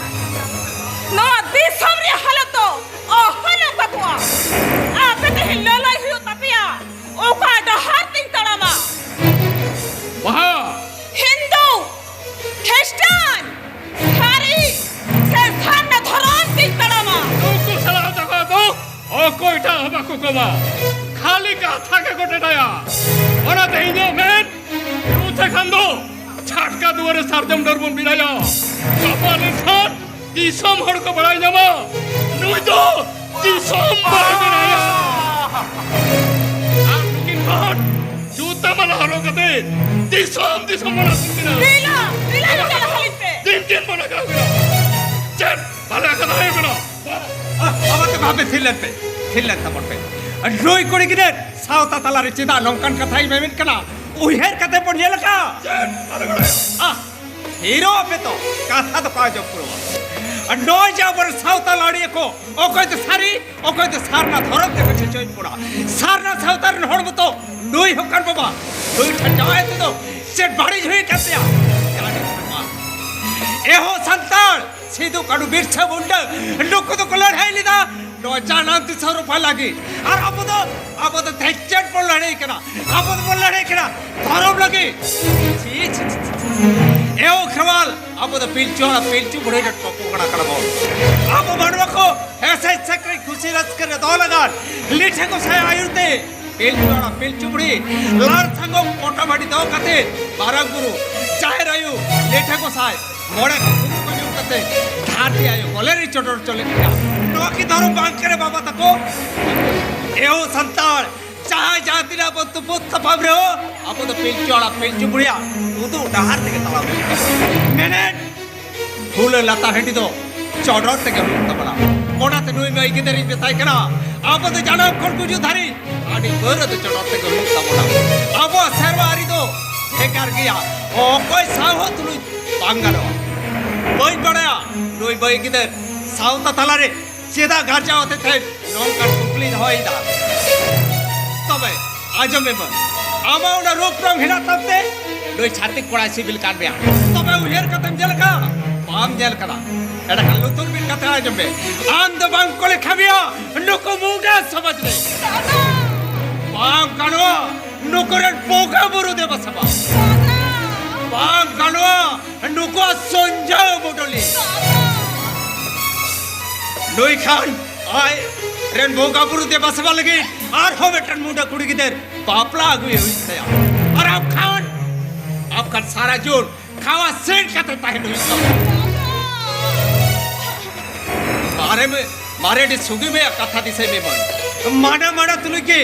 ᱱᱚᱣᱟ ᱫᱤᱥᱚᱢ ᱨᱮᱭᱟᱜ ᱦᱟᱞᱚᱛ ᱫᱚ ᱚᱦᱚ ᱱᱚᱝᱠᱟ ᱠᱚᱜᱼᱟ᱾ ᱟᱯᱮ ᱛᱮᱦᱮᱧ ᱞᱟᱹᱞᱟᱹᱭ ᱦᱩᱭᱩᱜ ᱛᱟᱯᱮᱭᱟ, ᱚᱠᱟ ᱰᱟᱦᱟᱨ ᱛᱤᱧ ᱛᱟᱲᱟᱢᱟ᱾ ᱵᱟᱦᱟ᱾ ᱦᱤᱱᱫᱩ, ᱠᱷᱨᱤᱥᱴᱟᱱ, ᱥᱟᱹᱨᱤ ᱥᱮ ᱥᱟᱨᱱᱟ ᱫᱷᱚᱨᱚᱢ ᱛᱤᱧ ᱛᱟᱲᱟᱢᱟ᱾ ᱱᱩᱠᱩ ᱥᱟᱞᱟᱜ ᱫᱚ ᱚᱠᱚᱭᱴᱟᱜ ᱦᱚᱸ ᱵᱟᱠᱚ ᱠᱚᱢᱟ᱾ ᱠᱷᱟᱹᱞᱤ ᱠᱟᱛᱷᱟ ᱜᱮᱠᱚ ᱴᱮᱴᱟᱭᱟ᱾ ᱚᱱᱟᱛᱮ ᱤᱧᱟᱹᱜ ᱢᱮᱱ, ᱨᱩᱛᱷᱮ ᱠᱷᱟᱱ ᱫᱚ ᱪᱷᱟᱴᱠᱟ ᱫᱩᱣᱟᱹᱨ ᱨᱮ ᱥᱟᱨᱡᱚᱢ ᱰᱟᱹᱨ ᱵᱚᱱ ᱵᱮᱱᱟᱭᱟ᱾ ᱜᱟᱯᱟ ᱞᱮᱱᱠᱷᱟᱱ ᱫᱤᱥᱚᱢ ᱦᱚᱲ ᱠᱚ ᱵᱟᱲᱟᱭ ᱧᱟᱢᱟ, ᱱᱩᱭ ᱫᱚ ᱫᱤᱥᱚᱢ ᱵᱟᱭ ᱵᱮᱱᱟᱭᱟ᱾ ᱟᱨ ᱱᱩᱠᱤᱱ ᱦᱚᱲ ᱡᱩᱛᱟᱹ ᱢᱟᱞᱟ ᱦᱚᱨᱚᱜ ᱠᱟᱛᱮ ᱫᱤᱥᱚᱢ ᱫᱤᱥᱚᱢ ᱵᱚᱱ ᱟᱹᱪᱩᱨ ᱠᱤᱱᱟ᱾ ᱞᱤᱞᱟ, ᱞᱤᱞᱟ, ᱞᱤᱞᱟ, ᱞᱤᱞᱟ, ᱞᱤᱞᱟ᱾ ᱫᱤᱱ ᱫᱤᱱ ᱵᱚᱱ ᱟᱠᱟᱣ ᱠᱤᱱᱟ᱾ ᱪᱮᱫ ᱵᱟᱞᱮ ᱟᱠᱟᱫᱟ ᱦᱩᱭᱩᱜ ᱠᱟᱱᱟ? ᱵᱟᱵᱟ ᱛᱮ ᱵᱟᱯᱮ ᱛᱷᱤᱨ ᱞᱮᱱ ᱯᱮ, ᱛᱷᱤᱨ ᱞᱮᱱ ᱛᱟᱵᱚᱱ ᱯᱮ᱾ ᱱᱩᱭ ᱠᱩᱲᱤ ᱜᱤᱫᱟᱹᱨ ᱥᱟᱶᱛᱟ ᱛᱟᱞᱟᱨᱮ ᱪᱮᱫᱟᱜ ᱱᱚᱝᱠᱟᱱ ᱠᱟᱛᱷᱟᱭ ᱢᱮᱢᱮᱱ ᱠᱟᱱᱟ? ᱩᱭᱦᱟᱹᱨ ᱠᱟᱛᱮ ᱵᱚᱱ ᱧᱮᱞ ᱟᱠᱟᱫ᱾ ᱪᱮᱫ ᱵᱟᱞᱮ ᱵᱟᱲᱟᱭᱟ? ᱟᱦ, ᱛᱷᱤᱨᱚᱜ ᱟᱯᱮ ᱛᱚ, ᱠᱟᱛᱷᱟ ᱫᱚ ᱠᱚ ᱟᱸᱡᱚᱢ ᱯᱩᱨᱟᱹᱣᱟ᱾ ᱟᱨ ᱱᱚᱜᱼᱚᱭ ᱡᱮ ᱟᱵᱚᱨᱮᱱ ᱥᱟᱶᱛᱟ ᱞᱟᱹᱲᱤᱭᱟᱹ ᱠᱚ, ᱚᱠᱚᱭ ᱫᱚ ᱥᱟᱹᱨᱤ, ᱚᱠᱚᱭ ᱫᱚ ᱥᱟᱨᱱᱟ ᱫᱷᱚᱨᱚᱢ ᱛᱮᱠᱚ ᱪᱮᱪᱚᱭᱮᱫ ᱵᱚᱱᱟ᱾ ᱥᱟᱨᱱᱟ ᱥᱟᱶᱛᱟ ᱨᱮᱱ ᱦᱚᱲ ᱢᱚᱛᱚ ᱱᱩᱭ ᱦᱚᱸ ᱠᱟᱱ ᱵᱟᱵᱟ, ᱱᱩᱭ ᱴᱷᱮᱱ ᱡᱟᱶᱟᱭ ᱛᱮᱫᱚ ᱪᱮᱫ ᱵᱟᱹᱲᱤᱡ ᱦᱩᱭ ᱟᱠᱟᱱ ᱛᱟᱭᱟ? ᱟᱹᱰᱤ ᱵᱷᱟᱜᱟ᱾ ᱮᱦᱚ ᱥᱟᱱᱛᱟᱲ, ᱥᱤᱫᱩ, ᱠᱟᱹᱱᱦᱩ, ᱵᱤᱨᱥᱟ ᱢᱩᱱᱰᱟ, ᱱᱩᱠᱩ ᱫᱚᱠᱚ ᱞᱟᱹᱲᱦᱟᱹᱭ ᱞᱮᱫᱟ ᱱᱚᱣᱟ ᱡᱟᱱᱟᱢ ᱫᱤᱥᱚᱢ ᱨᱚᱯᱷᱟ ᱞᱟᱹᱜᱤᱫ᱾ ᱟᱨ ᱟᱵᱚ ᱫᱚ, ᱟᱵᱚ ᱫᱚ ᱛᱮᱦᱮᱧ ᱪᱮᱫ ᱵᱚᱱ ᱞᱟᱹᱲᱦᱟᱹᱭ ᱠᱟᱱᱟ? ᱟᱵᱚ ᱫᱚᱵᱚᱱ ᱞᱟᱹᱲᱦᱟᱹᱭ ᱠᱟᱱᱟ ᱫᱷᱚᱨᱚᱢ ᱞᱟᱹᱜᱤᱫ᱾ ᱪᱷᱤ, ᱪᱷᱤ, ᱪᱷᱤ, ᱪᱷᱤ, ᱪᱷᱤ᱾ ᱮ ᱚ ᱠᱷᱮᱨᱣᱟᱞ, ᱟᱵᱚ ᱫᱚ ᱯᱤᱞᱪᱩ ᱦᱟᱲᱟᱢ ᱯᱤᱞᱪᱩ ᱵᱩᱲᱦᱤ ᱨᱮᱱ ᱯᱚᱯᱚ ᱠᱟᱱᱟ ᱠᱟᱱᱟ ᱵᱚᱱ᱾ ᱟᱵᱚ ᱢᱟᱱᱣᱟ ᱠᱚ ᱦᱮᱸᱥᱮᱡ ᱥᱮᱠᱨᱮᱡ ᱠᱩᱥᱤ ᱨᱟᱹᱥᱠᱟᱹ ᱨᱮ ᱫᱚᱦᱚ ᱞᱟᱜᱟᱫ ᱞᱤᱴᱷᱮ ᱜᱚᱸᱥᱟᱭ ᱟᱹᱭᱩᱨ ᱛᱮ ᱯᱤᱞᱪᱩ ᱦᱟᱲᱟᱢ ᱯᱤᱞᱪᱩ ᱵᱩᱲᱦᱤ ᱞᱟᱲ ᱥᱟᱸᱜᱚ ᱠᱚᱴᱟᱵᱟᱹᱲᱤ ᱫᱚᱦᱚ ᱠᱟᱛᱮ ᱢᱟᱨᱟᱝ ᱵᱩᱨᱩ, ᱡᱟᱦᱮᱨ ᱟᱭᱳ, ᱞᱤᱴᱷᱮ ᱜᱚᱸᱥᱟᱭ, ᱢᱚᱬᱮ ᱠᱚ ᱛᱩᱨᱩᱭ ᱠᱚ ᱧᱩᱢ ᱠᱟᱛᱮ ᱫᱷᱟᱹᱨᱛᱤ ᱟᱭᱳ ᱠᱚᱞᱮ ᱨᱮ ᱪᱚᱰᱚᱨ ᱦᱚᱪᱚ ᱞᱮᱫ ᱠᱤᱱᱟ᱾ ᱱᱚᱣᱟ ᱠᱤ ᱫᱷᱚᱨᱚᱢ ᱵᱟᱝ ᱠᱟᱱᱟ ᱵᱟᱵᱟ ᱛᱟᱠᱚ? ᱮᱦᱚ ᱥᱟᱱᱛᱟᱲ, ᱡᱟᱦᱟᱸᱭ ᱡᱟᱦᱟᱸ ᱛᱤᱱᱟᱹᱜ ᱵᱚᱱ ᱛᱩᱯᱩᱫ ᱛᱟᱯᱟᱢ ᱨᱮᱦᱚᱸ, ᱟᱵᱚ ᱫᱚ ᱯᱤᱞᱪᱩ ᱦᱟᱲᱟᱢ ᱯᱤᱞᱪᱩ ᱵᱩᱲᱦᱤᱭᱟᱜ ᱩᱫᱩᱜ ᱰᱟᱦᱟᱨ ᱛᱮᱜᱮ ᱛᱟᱲᱟᱢ ᱦᱩᱭᱩᱜ ᱛᱟᱵᱚᱱᱟ᱾ ᱢᱮᱱᱮᱫ, ᱯᱷᱩᱞᱟᱹ ᱞᱟᱛᱟᱨ ᱦᱟᱺᱰᱤ ᱫᱚ ᱪᱚᱰᱚᱨ ᱛᱮᱜᱮ ᱦᱩᱭᱩᱜ ᱛᱟᱵᱚᱱᱟ᱾ ᱚᱱᱟᱛᱮ ᱱᱩᱭ ᱢᱟᱹᱭ ᱜᱤᱫᱟᱹᱨᱤᱧ ᱢᱮᱛᱟᱭ ᱠᱟᱱᱟ, ᱟᱵᱚ ᱫᱚ ᱡᱟᱱᱟᱢ ᱠᱷᱚᱱ ᱜᱩᱡᱩᱜ ᱫᱷᱟᱹᱨᱤᱡ ᱦᱟᱺᱰᱤ ᱯᱟᱹᱣᱨᱟᱹ ᱫᱚ ᱪᱚᱰᱚᱨ ᱛᱮᱜᱮ ᱦᱩᱭᱩᱜ ᱛᱟᱵᱚᱱᱟ᱾ ᱟᱵᱚᱣᱟᱜ ᱥᱮᱨᱣᱟ ᱟᱹᱨᱤ ᱫᱚ ᱵᱷᱮᱜᱟᱨ ᱜᱮᱭᱟ, ᱚᱠᱚᱭ ᱥᱟᱶ ᱦᱚᱸ ᱛᱩᱞᱩᱡ ᱵᱟᱝ ᱜᱟᱱᱚᱜᱼᱟ᱾ ᱵᱟᱹᱧ ᱵᱟᱲᱟᱭᱟ ᱱᱩᱭ ᱢᱟᱹᱭ ᱜᱤᱫᱟᱹᱨ ᱥᱟᱶᱛᱟ ᱛᱟᱞᱟᱨᱮ ᱪᱮᱫᱟᱜ ᱜᱟᱨᱡᱟᱣ ᱟᱛᱮ ᱛᱮ ᱱᱚᱝᱠᱟᱱ ᱠᱩᱠᱞᱤ ᱫᱚᱦᱚᱭᱮᱫᱟ? ᱛᱚᱵᱮ ᱟᱸᱡᱚᱢ ᱢᱮ ᱢᱟᱹᱭ, ᱟᱢᱟᱜ ᱚᱱᱟ ᱨᱩᱯ ᱨᱚᱝ ᱦᱮᱱᱟᱜ ᱛᱟᱢ ᱛᱮ ᱱᱩᱭ ᱪᱷᱟᱹᱛᱤᱠ ᱠᱚᱲᱟᱭ ᱥᱤᱵᱤᱞ ᱠᱟᱱ ᱢᱮᱭᱟ᱾ ᱛᱚᱵᱮ ᱩᱭᱦᱟᱹᱨ ᱠᱟᱛᱮᱢ ᱧᱮᱞ ᱟᱠᱟᱫᱟ? ᱵᱟᱢ ᱧᱮᱞ ᱟᱠᱟᱫᱟ᱾ ᱮᱸᱰᱮᱠᱷᱟᱱ ᱞᱩᱛᱩᱨ ᱵᱤᱫ ᱠᱟᱛᱮ ᱟᱸᱡᱚᱢ ᱢᱮ᱾ ᱟᱢ ᱫᱚ ᱵᱟᱝ ᱠᱚ ᱞᱮᱠᱷᱟ ᱢᱮᱭᱟ ᱱᱩᱠᱩ ᱢᱩᱰᱟ ᱥᱚᱢᱟᱡᱽ ᱨᱮ᱾ ᱵᱟᱝ ᱜᱟᱱᱚᱜᱼᱟ ᱱᱩᱠᱩ ᱨᱮᱱ ᱵᱚᱸᱜᱟ ᱵᱩᱨᱩ ᱫᱮᱵᱟ ᱥᱮᱵᱟ᱾ ᱵᱟᱝ ᱜᱟᱱᱚᱜᱼᱟ ᱱᱩᱠᱩᱣᱟᱜ ᱥᱚᱧᱡᱚᱭ ᱢᱚᱰᱚᱞᱤ᱾ ᱱᱩᱭ ᱠᱷᱟᱱ ᱟᱡ ᱨᱮᱱ ᱵᱚᱸᱜᱟ ᱵᱩᱨᱩ ᱫᱮᱵᱟ ᱥᱮᱵᱟ ᱞᱟᱹᱜᱤᱫ ᱟᱨᱦᱚᱸ ᱢᱤᱫᱴᱮᱱ ᱢᱩᱰᱟᱹ ᱠᱩᱲᱤ ᱜᱤᱫᱟᱹᱨ ᱵᱟᱯᱞᱟ ᱟᱹᱜᱩᱭ ᱦᱩᱭᱩᱜ ᱛᱟᱭᱟ᱾ ᱟᱨ ᱟᱢ ᱠᱷᱟᱱ, ᱟᱢ ᱠᱷᱟᱱ ᱥᱟᱨᱟ ᱡᱤᱭᱚᱱ ᱠᱷᱟᱣᱟ ᱥᱮᱱ ᱠᱟᱛᱮ ᱛᱟᱦᱮᱱ ᱦᱩᱭᱩᱜ ᱛᱟᱢᱟ᱾ ᱢᱟᱨᱮ ᱢᱮ, ᱢᱟᱨᱮ ᱟᱹᱰᱤ ᱥᱩᱜᱤ ᱢᱮᱭᱟ ᱠᱟᱛᱷᱟ ᱫᱤᱥᱟᱹᱭ ᱢᱮ ᱢᱟᱹᱭ᱾ ᱢᱟᱰᱟ ᱢᱟᱰᱟ ᱛᱩᱞᱩᱡ ᱜᱮ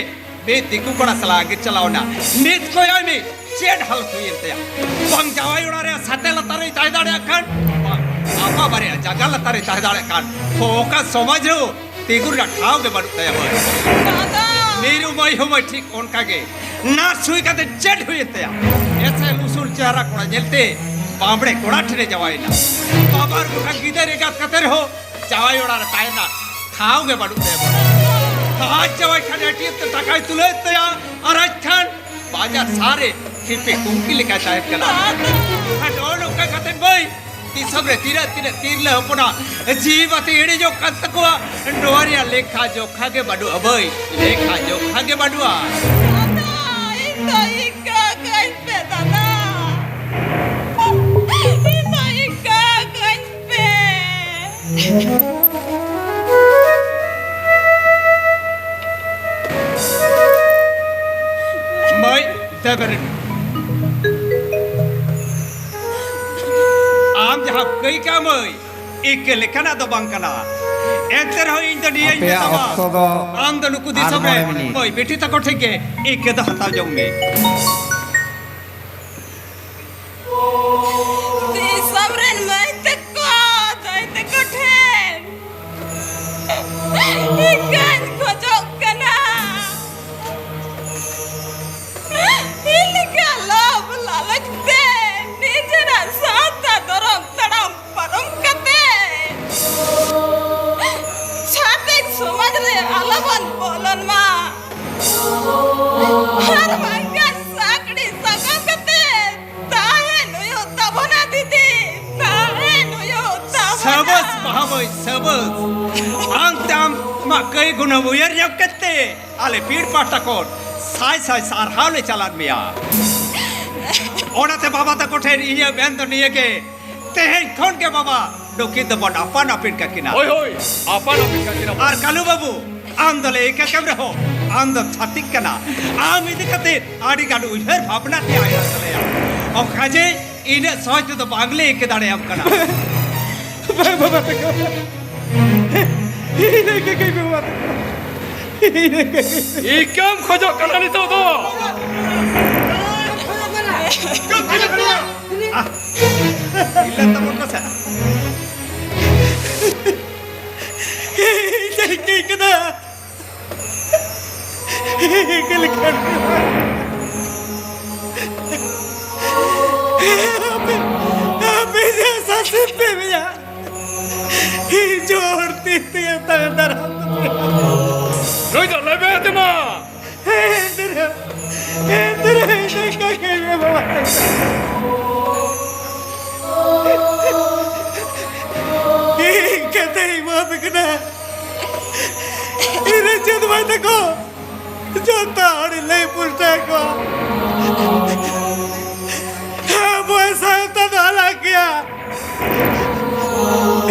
ᱢᱤᱫ ᱫᱤᱠᱩ ᱠᱚᱲᱟ ᱥᱟᱞᱟᱜ ᱟᱹᱜᱤᱨ ᱪᱟᱞᱟᱣ ᱮᱱᱟ᱾ ᱱᱤᱛ ᱠᱚᱭᱚᱜ ᱢᱮ, ᱪᱮᱫ ᱦᱟᱞᱚᱛ ᱦᱩᱭᱮᱱ ᱛᱟᱭᱟ᱾ ᱵᱟᱝ ᱡᱟᱶᱟᱭ ᱚᱲᱟᱜ ᱨᱮ ᱥᱟᱛᱮ ᱞᱟᱛᱟᱨ ᱨᱮᱭ ᱛᱟᱦᱮᱸ ᱫᱟᱲᱮᱭᱟᱜ ᱠᱷᱟᱱ, ᱵᱟᱝ, ᱟᱯᱟ ᱵᱟᱨᱭᱟ ᱡᱟᱸᱜᱟ ᱞᱟᱛᱟᱨ ᱨᱮᱭ ᱛᱟᱦᱮᱸ ᱫᱟᱲᱮᱭᱟᱜ ᱠᱷᱟᱱ, ᱚᱠᱟ ᱥᱚᱢᱟᱡᱽ ᱨᱮᱦᱚᱸ ᱛᱤᱸᱜᱩ ᱨᱮᱱᱟᱜ ᱴᱷᱟᱶ ᱜᱮ ᱵᱟᱹᱱᱩᱜ ᱛᱟᱭᱟ ᱢᱟᱹᱭ᱾ ᱫᱟᱫᱟ! ᱢᱤᱨᱩ ᱢᱟᱹᱭ ᱦᱚᱸ ᱢᱟᱹᱭ ᱴᱷᱤᱠ ᱚᱱᱠᱟ ᱜᱮ᱾ ᱱᱟᱨᱥ ᱦᱩᱭ ᱠᱟᱛᱮ ᱪᱮᱫ ᱦᱩᱭᱮᱱ ᱛᱟᱭᱟ? ᱮᱥᱮᱞ ᱩᱥᱩᱞ ᱪᱮᱦᱨᱟ ᱠᱚᱲᱟ ᱧᱮᱞᱛᱮ ᱵᱟᱢᱲᱮ ᱠᱚᱲᱟ ᱴᱷᱮᱱᱮ ᱡᱟᱶᱟᱭᱮᱱᱟ᱾ ᱵᱟᱵᱟᱨ ᱜᱚᱴᱟ ᱜᱤᱫᱟᱹᱨ ᱮᱸᱜᱟᱛ ᱠᱟᱛᱮ ᱨᱮᱦᱚᱸ ᱡᱟᱶᱟᱭ ᱚᱲᱟᱜ ᱨᱮ ᱛᱟᱦᱮᱸ ᱨᱮᱱᱟᱜ ᱴᱷᱟᱶ ᱜᱮ ᱵᱟᱹᱱᱩᱜ ᱛᱟᱭᱟ ᱵᱟᱹᱵᱩ᱾ ᱟᱡ ᱡᱟᱶᱟᱭ ᱠᱷᱟᱱ ᱮ ᱴᱤ ᱮᱢ ᱛᱮ ᱴᱟᱠᱟᱭ ᱛᱩᱞᱟᱹᱣᱮᱫ ᱛᱟᱭᱟ ᱟᱨ ᱟᱡ ᱠᱷᱟᱱ ᱵᱟᱡᱟᱨ ᱥᱟᱦᱟᱨ ᱨᱮ ᱠᱷᱤᱯᱤ ᱠᱩᱝᱠᱤ ᱞᱮᱠᱟᱭ ᱛᱟᱦᱮᱸᱱ ᱠᱟᱱᱟ᱾ ᱟᱨ ᱱᱚᱜᱼᱚ ᱱᱚᱝᱠᱟ ᱠᱟᱛᱮ ᱵᱟᱹᱭ ᱫᱤᱥᱚᱢ ᱨᱮ ᱛᱤᱱᱟᱹᱜ ᱛᱤᱱᱟᱹᱜ ᱛᱤᱨᱞᱟᱹ ᱦᱚᱯᱚᱱᱟᱜ ᱡᱤᱣᱤ ᱵᱟᱹᱛᱤ ᱤᱬᱤᱡᱚᱜ ᱠᱟᱱ ᱛᱟᱠᱚᱣᱟ, ᱱᱚᱣᱟ ᱨᱮᱭᱟᱜ ᱞᱮᱠᱷᱟ ᱡᱚᱠᱷᱟ ᱜᱮ ᱵᱟᱹᱱᱩᱜᱼᱟ ᱵᱟᱹᱭ, ᱞᱮᱠᱷᱟ ᱡᱚᱠᱷᱟ ᱜᱮ ᱵᱟᱹᱱᱩᱜᱼᱟ᱾ ᱫᱟᱫᱟ, ᱤᱧ ᱫᱚ ᱤᱠᱟᱹ ᱠᱟᱹᱧ ᱯᱮ ᱫᱟᱫᱟ, ᱤᱧ ᱫᱚ ᱤᱠᱟᱹ ᱠᱟᱹᱧ ᱯᱮ᱾ ᱢᱟᱹᱭ, ᱫᱮ ᱵᱮᱨᱮᱫ᱾ ᱟᱢ ᱡᱟᱦᱟᱸ ᱠᱟᱹᱭ ᱠᱟᱜ ᱢᱟᱹᱭ, ᱤᱠᱟᱹ ᱞᱮᱠᱟᱱᱟᱜ ᱫᱚ ᱵᱟᱝ ᱠᱟᱱᱟ᱾ ᱮᱱᱛᱮ ᱨᱮᱦᱚᱸ ᱤᱧ ᱫᱚ ᱱᱤᱭᱟᱹᱧ ᱟᱯᱮᱭᱟᱜ ᱢᱮᱛᱟᱢᱟ, ᱚᱠᱛᱚ ᱫᱚ ᱟᱢ ᱫᱚ ᱱᱩᱠᱩ ᱟᱨ ᱫᱤᱥᱚᱢ ᱨᱮ ᱢᱚᱬᱮ ᱢᱤᱱᱤᱴ᱾ ᱢᱟᱹᱭ ᱵᱤᱴᱤ ᱛᱟᱠᱚ ᱴᱷᱮᱱ ᱜᱮ ᱤᱠᱟᱹ ᱫᱚ ᱦᱟᱛᱟᱣ ᱡᱚᱝ ᱢᱮ᱾ ᱫᱤᱥᱚᱢ ᱨᱮᱱ ᱢᱟᱹᱭ ᱛᱟᱠᱚ, ᱫᱟᱹᱭ ᱛᱟᱠᱚ ᱴᱷᱮᱱ ᱤᱠᱟᱹᱧ ᱠᱷᱚᱡᱚᱜ ᱠᱟᱱᱟ᱾ ᱤᱧ ᱞᱮᱠᱟ ᱞᱚᱵᱷ ᱞᱟᱞᱚᱪ ᱛᱮ ᱱᱤᱡᱮᱨᱟᱜ ᱥᱟᱶᱛᱟ ᱫᱷᱚᱨᱚᱢ ᱛᱟᱲᱟᱢ ᱯᱟᱨᱚᱢ ᱠᱟᱛᱮ ᱪᱷᱟᱹᱛᱤᱠ ᱥᱚᱢᱟᱡᱽ ᱨᱮ ᱟᱞᱚᱵᱚᱱ ᱵᱚᱞᱚᱱ ᱢᱟ᱾ ᱠᱟᱹᱭ ᱜᱩᱱᱟᱹᱢ ᱩᱭᱦᱟᱹᱨ ᱧᱟᱢ ᱠᱟᱛᱮ ᱟᱞᱮ ᱯᱤᱲ ᱯᱟᱦᱴᱟ ᱠᱷᱚᱱ ᱥᱟᱭ ᱥᱟᱭ ᱥᱟᱨᱦᱟᱣ ᱞᱮ ᱪᱟᱞᱟᱫ ᱢᱮᱭᱟ᱾ ᱚᱱᱟᱛᱮ ᱵᱟᱵᱟ ᱛᱟᱠᱚ ᱴᱷᱮᱱ ᱤᱧᱟᱹᱜ ᱢᱮᱱ ᱫᱚ ᱱᱤᱭᱟᱹ ᱜᱮ, ᱛᱮᱦᱮᱧ ᱠᱷᱚᱱ ᱜᱮ ᱵᱟᱵᱟ ᱱᱩᱠᱤᱱ ᱫᱚᱵᱚᱱ ᱟᱯᱟᱱ ᱟᱹᱯᱤᱱ ᱠᱟᱠᱤᱱᱟ᱾ ᱦᱳᱭ, ᱦᱳᱭ, ᱟᱯᱟᱱ ᱟᱹᱯᱤᱱ ᱠᱟᱠᱤᱱᱟ ᱵᱚᱱ᱾ ᱟᱨ ᱠᱟᱞᱩ ᱵᱟᱹᱵᱩ, ᱟᱢ ᱫᱚ ᱞᱟᱹᱭ ᱠᱟᱠᱟᱢ ᱨᱮᱦᱚᱸ ᱟᱢ ᱫᱚ ᱪᱷᱟᱹᱛᱤᱠ ᱠᱟᱱᱟ᱾ ᱟᱢ ᱤᱫᱤ ᱠᱟᱛᱮ ᱟᱹᱰᱤ ᱜᱟᱱ ᱩᱭᱦᱟᱹᱨ ᱵᱷᱟᱵᱽᱱᱟ ᱛᱮᱭᱟᱨ ᱦᱩᱭᱩᱜ ᱛᱟᱞᱮᱭᱟ᱾ ᱚᱱᱠᱟ ᱡᱮ ᱤᱱᱟᱹᱜ ᱥᱚᱦᱚᱡ ᱛᱮᱫᱚ ᱵᱟᱝᱞᱮ ᱤᱠᱟᱹ ᱫᱟᱲᱮᱭᱟᱢ ᱠᱟᱱᱟ᱾ ᱵᱟᱝ ᱵᱟᱵᱟ ᱛᱟᱠᱚ, ᱤᱧ ᱞᱟᱹᱭ ᱠᱟᱠᱟᱧ ᱵᱟᱵᱟ ᱛᱟᱠᱚ, ᱤᱧ ᱞᱟᱹᱭ ᱠᱟᱠᱟᱧ᱾ ᱤᱠᱟᱹᱢ ᱠᱷᱚᱡᱚᱜ ᱠᱟᱱᱟ ᱱᱤᱛᱚᱜ ᱫᱚ? ᱤᱠᱟᱹᱢ ᱠᱷᱚᱡᱚᱜ ᱠᱟᱱᱟ? ᱟᱦ, ᱤᱞᱟᱹ ᱛᱟᱵᱚᱱ ᱠᱚ ᱥᱮ? ᱤᱧ ᱫᱚᱧ ᱤᱠᱟᱹ ᱠᱟᱫᱟ᱾ ᱤᱠᱟᱹ ᱞᱮᱠᱷᱟᱱ ᱟᱯᱮ, ᱟᱯᱮ ᱡᱟᱦᱟᱸ ᱥᱟᱥᱮᱛ ᱯᱮ ᱢᱮᱭᱟ, ᱤᱧ ᱡᱳᱨ ᱛᱤ ᱛᱮ ᱛᱟᱭᱚᱢ ᱫᱟᱨᱟᱢ ᱛᱟᱯᱮᱭᱟ᱾ ᱱᱩᱭ ᱫᱚ ᱞᱮᱵᱮᱫ ᱮᱢᱟ᱾ ᱮᱱᱛᱮ ᱨᱮᱦᱚᱸ, ᱮᱱᱛᱮ ᱨᱮᱦᱚᱸ ᱤᱧ ᱫᱚ ᱤᱠᱟᱹ ᱠᱟᱹᱧ ᱢᱮ ᱵᱟᱵᱟ᱾ ᱤᱧ ᱠᱟᱛᱷᱟᱧ ᱮᱢᱟ ᱯᱮ ᱠᱟᱱᱟ᱾ ᱤᱧ ᱨᱮᱱ ᱪᱟᱹᱛ ᱵᱷᱟᱭ ᱛᱟᱠᱚ, ᱡᱚᱛᱚ ᱦᱚᱲ ᱞᱟᱹᱭ ᱯᱩᱥᱴᱟᱹᱣ ᱠᱚᱣᱟ᱾ ᱟᱵᱚᱣᱟᱜ ᱥᱟᱶᱛᱟ ᱫᱚ ᱟᱞᱟᱜ ᱜᱮᱭᱟ᱾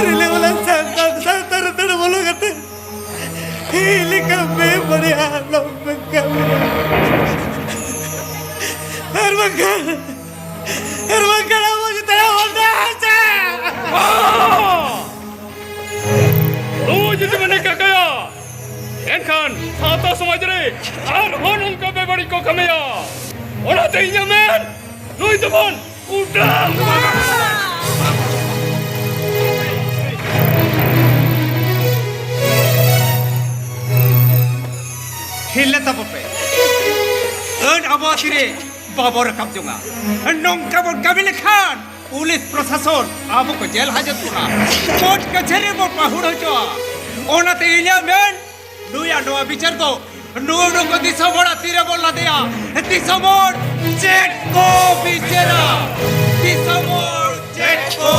ᱨᱤᱞᱟᱹᱢᱟᱞᱟ ᱥᱟᱶᱛᱟ, ᱥᱟᱶᱛᱟ ᱨᱮ ᱫᱟᱹᱲ ᱵᱚᱞᱚ ᱠᱟᱛᱮ ᱤᱧ ᱞᱮᱠᱟ ᱵᱮᱵᱟᱹᱲᱤᱡ ᱟᱞᱚᱢ ᱠᱟᱹᱢᱤᱭᱟ᱾ ᱟᱨ ᱵᱟᱝᱠᱷᱟᱱ, ᱟᱨ ᱵᱟᱝᱠᱷᱟᱱ ᱟᱵᱚ ᱪᱮᱛᱟᱱ ᱨᱮ ᱚᱱᱟ ᱪᱮ ᱱᱩᱭ ᱡᱩᱫᱤ ᱢᱟᱱᱮ ᱠᱟᱠᱟᱭᱟ, ᱮᱱᱠᱷᱟᱱ ᱥᱟᱶᱛᱟ ᱥᱚᱢᱟᱡᱽ ᱨᱮ ᱟᱨᱦᱚᱸ ᱱᱚᱝᱠᱟ ᱵᱮᱵᱟᱹᱲᱤᱡ ᱠᱚ ᱠᱟᱹᱢᱤᱭᱟ᱾ ᱚᱱᱟᱛᱮ ᱤᱧᱟᱹᱜ ᱢᱮᱱ, ᱱᱩᱭ ᱫᱚᱵᱚᱱ ᱩᱰᱟᱹᱣ᱾ ᱦᱤᱞᱟᱹ ᱛᱟᱵᱚ ᱯᱮ᱾ ᱟᱹᱱ ᱟᱵᱚ ᱛᱤᱨᱮ ᱵᱟᱵᱚ ᱨᱟᱠᱟᱵ ᱡᱚᱝᱟ᱾ ᱱᱚᱝᱠᱟ ᱵᱚᱱ ᱠᱟᱹᱢᱤ ᱞᱮᱠᱷᱟᱱ ᱯᱩᱞᱤᱥ ᱯᱨᱚᱥᱟᱥᱚᱱ ᱟᱵᱚ ᱠᱚ ᱡᱮᱞ ᱦᱟᱡᱚᱛ ᱵᱚᱱᱟ, ᱠᱳᱨᱴ ᱠᱟᱪᱷᱟᱹᱨᱤ ᱵᱚᱱ ᱯᱟᱹᱦᱩᱲ ᱦᱚᱪᱚᱜᱼᱟ᱾ ᱚᱱᱟᱛᱮ ᱤᱧᱟᱹᱜ ᱢᱮᱱ, ᱱᱩᱭᱟᱜ ᱱᱚᱣᱟ ᱵᱤᱪᱟᱹᱨ ᱫᱚ ᱱᱩᱭ ᱱᱩᱠᱩ ᱫᱤᱥᱚᱢ ᱦᱚᱲᱟᱜ ᱛᱤᱨᱮ ᱵᱚᱱ ᱞᱟᱫᱮᱭᱟ᱾ ᱫᱤᱥᱚᱢ ᱦᱚᱲ ᱪᱮᱫ ᱠᱚ ᱵᱤᱪᱟᱹᱨᱟ? ᱫᱤᱥᱚᱢ ᱦᱚᱲ ᱪᱮᱫ ᱠᱚ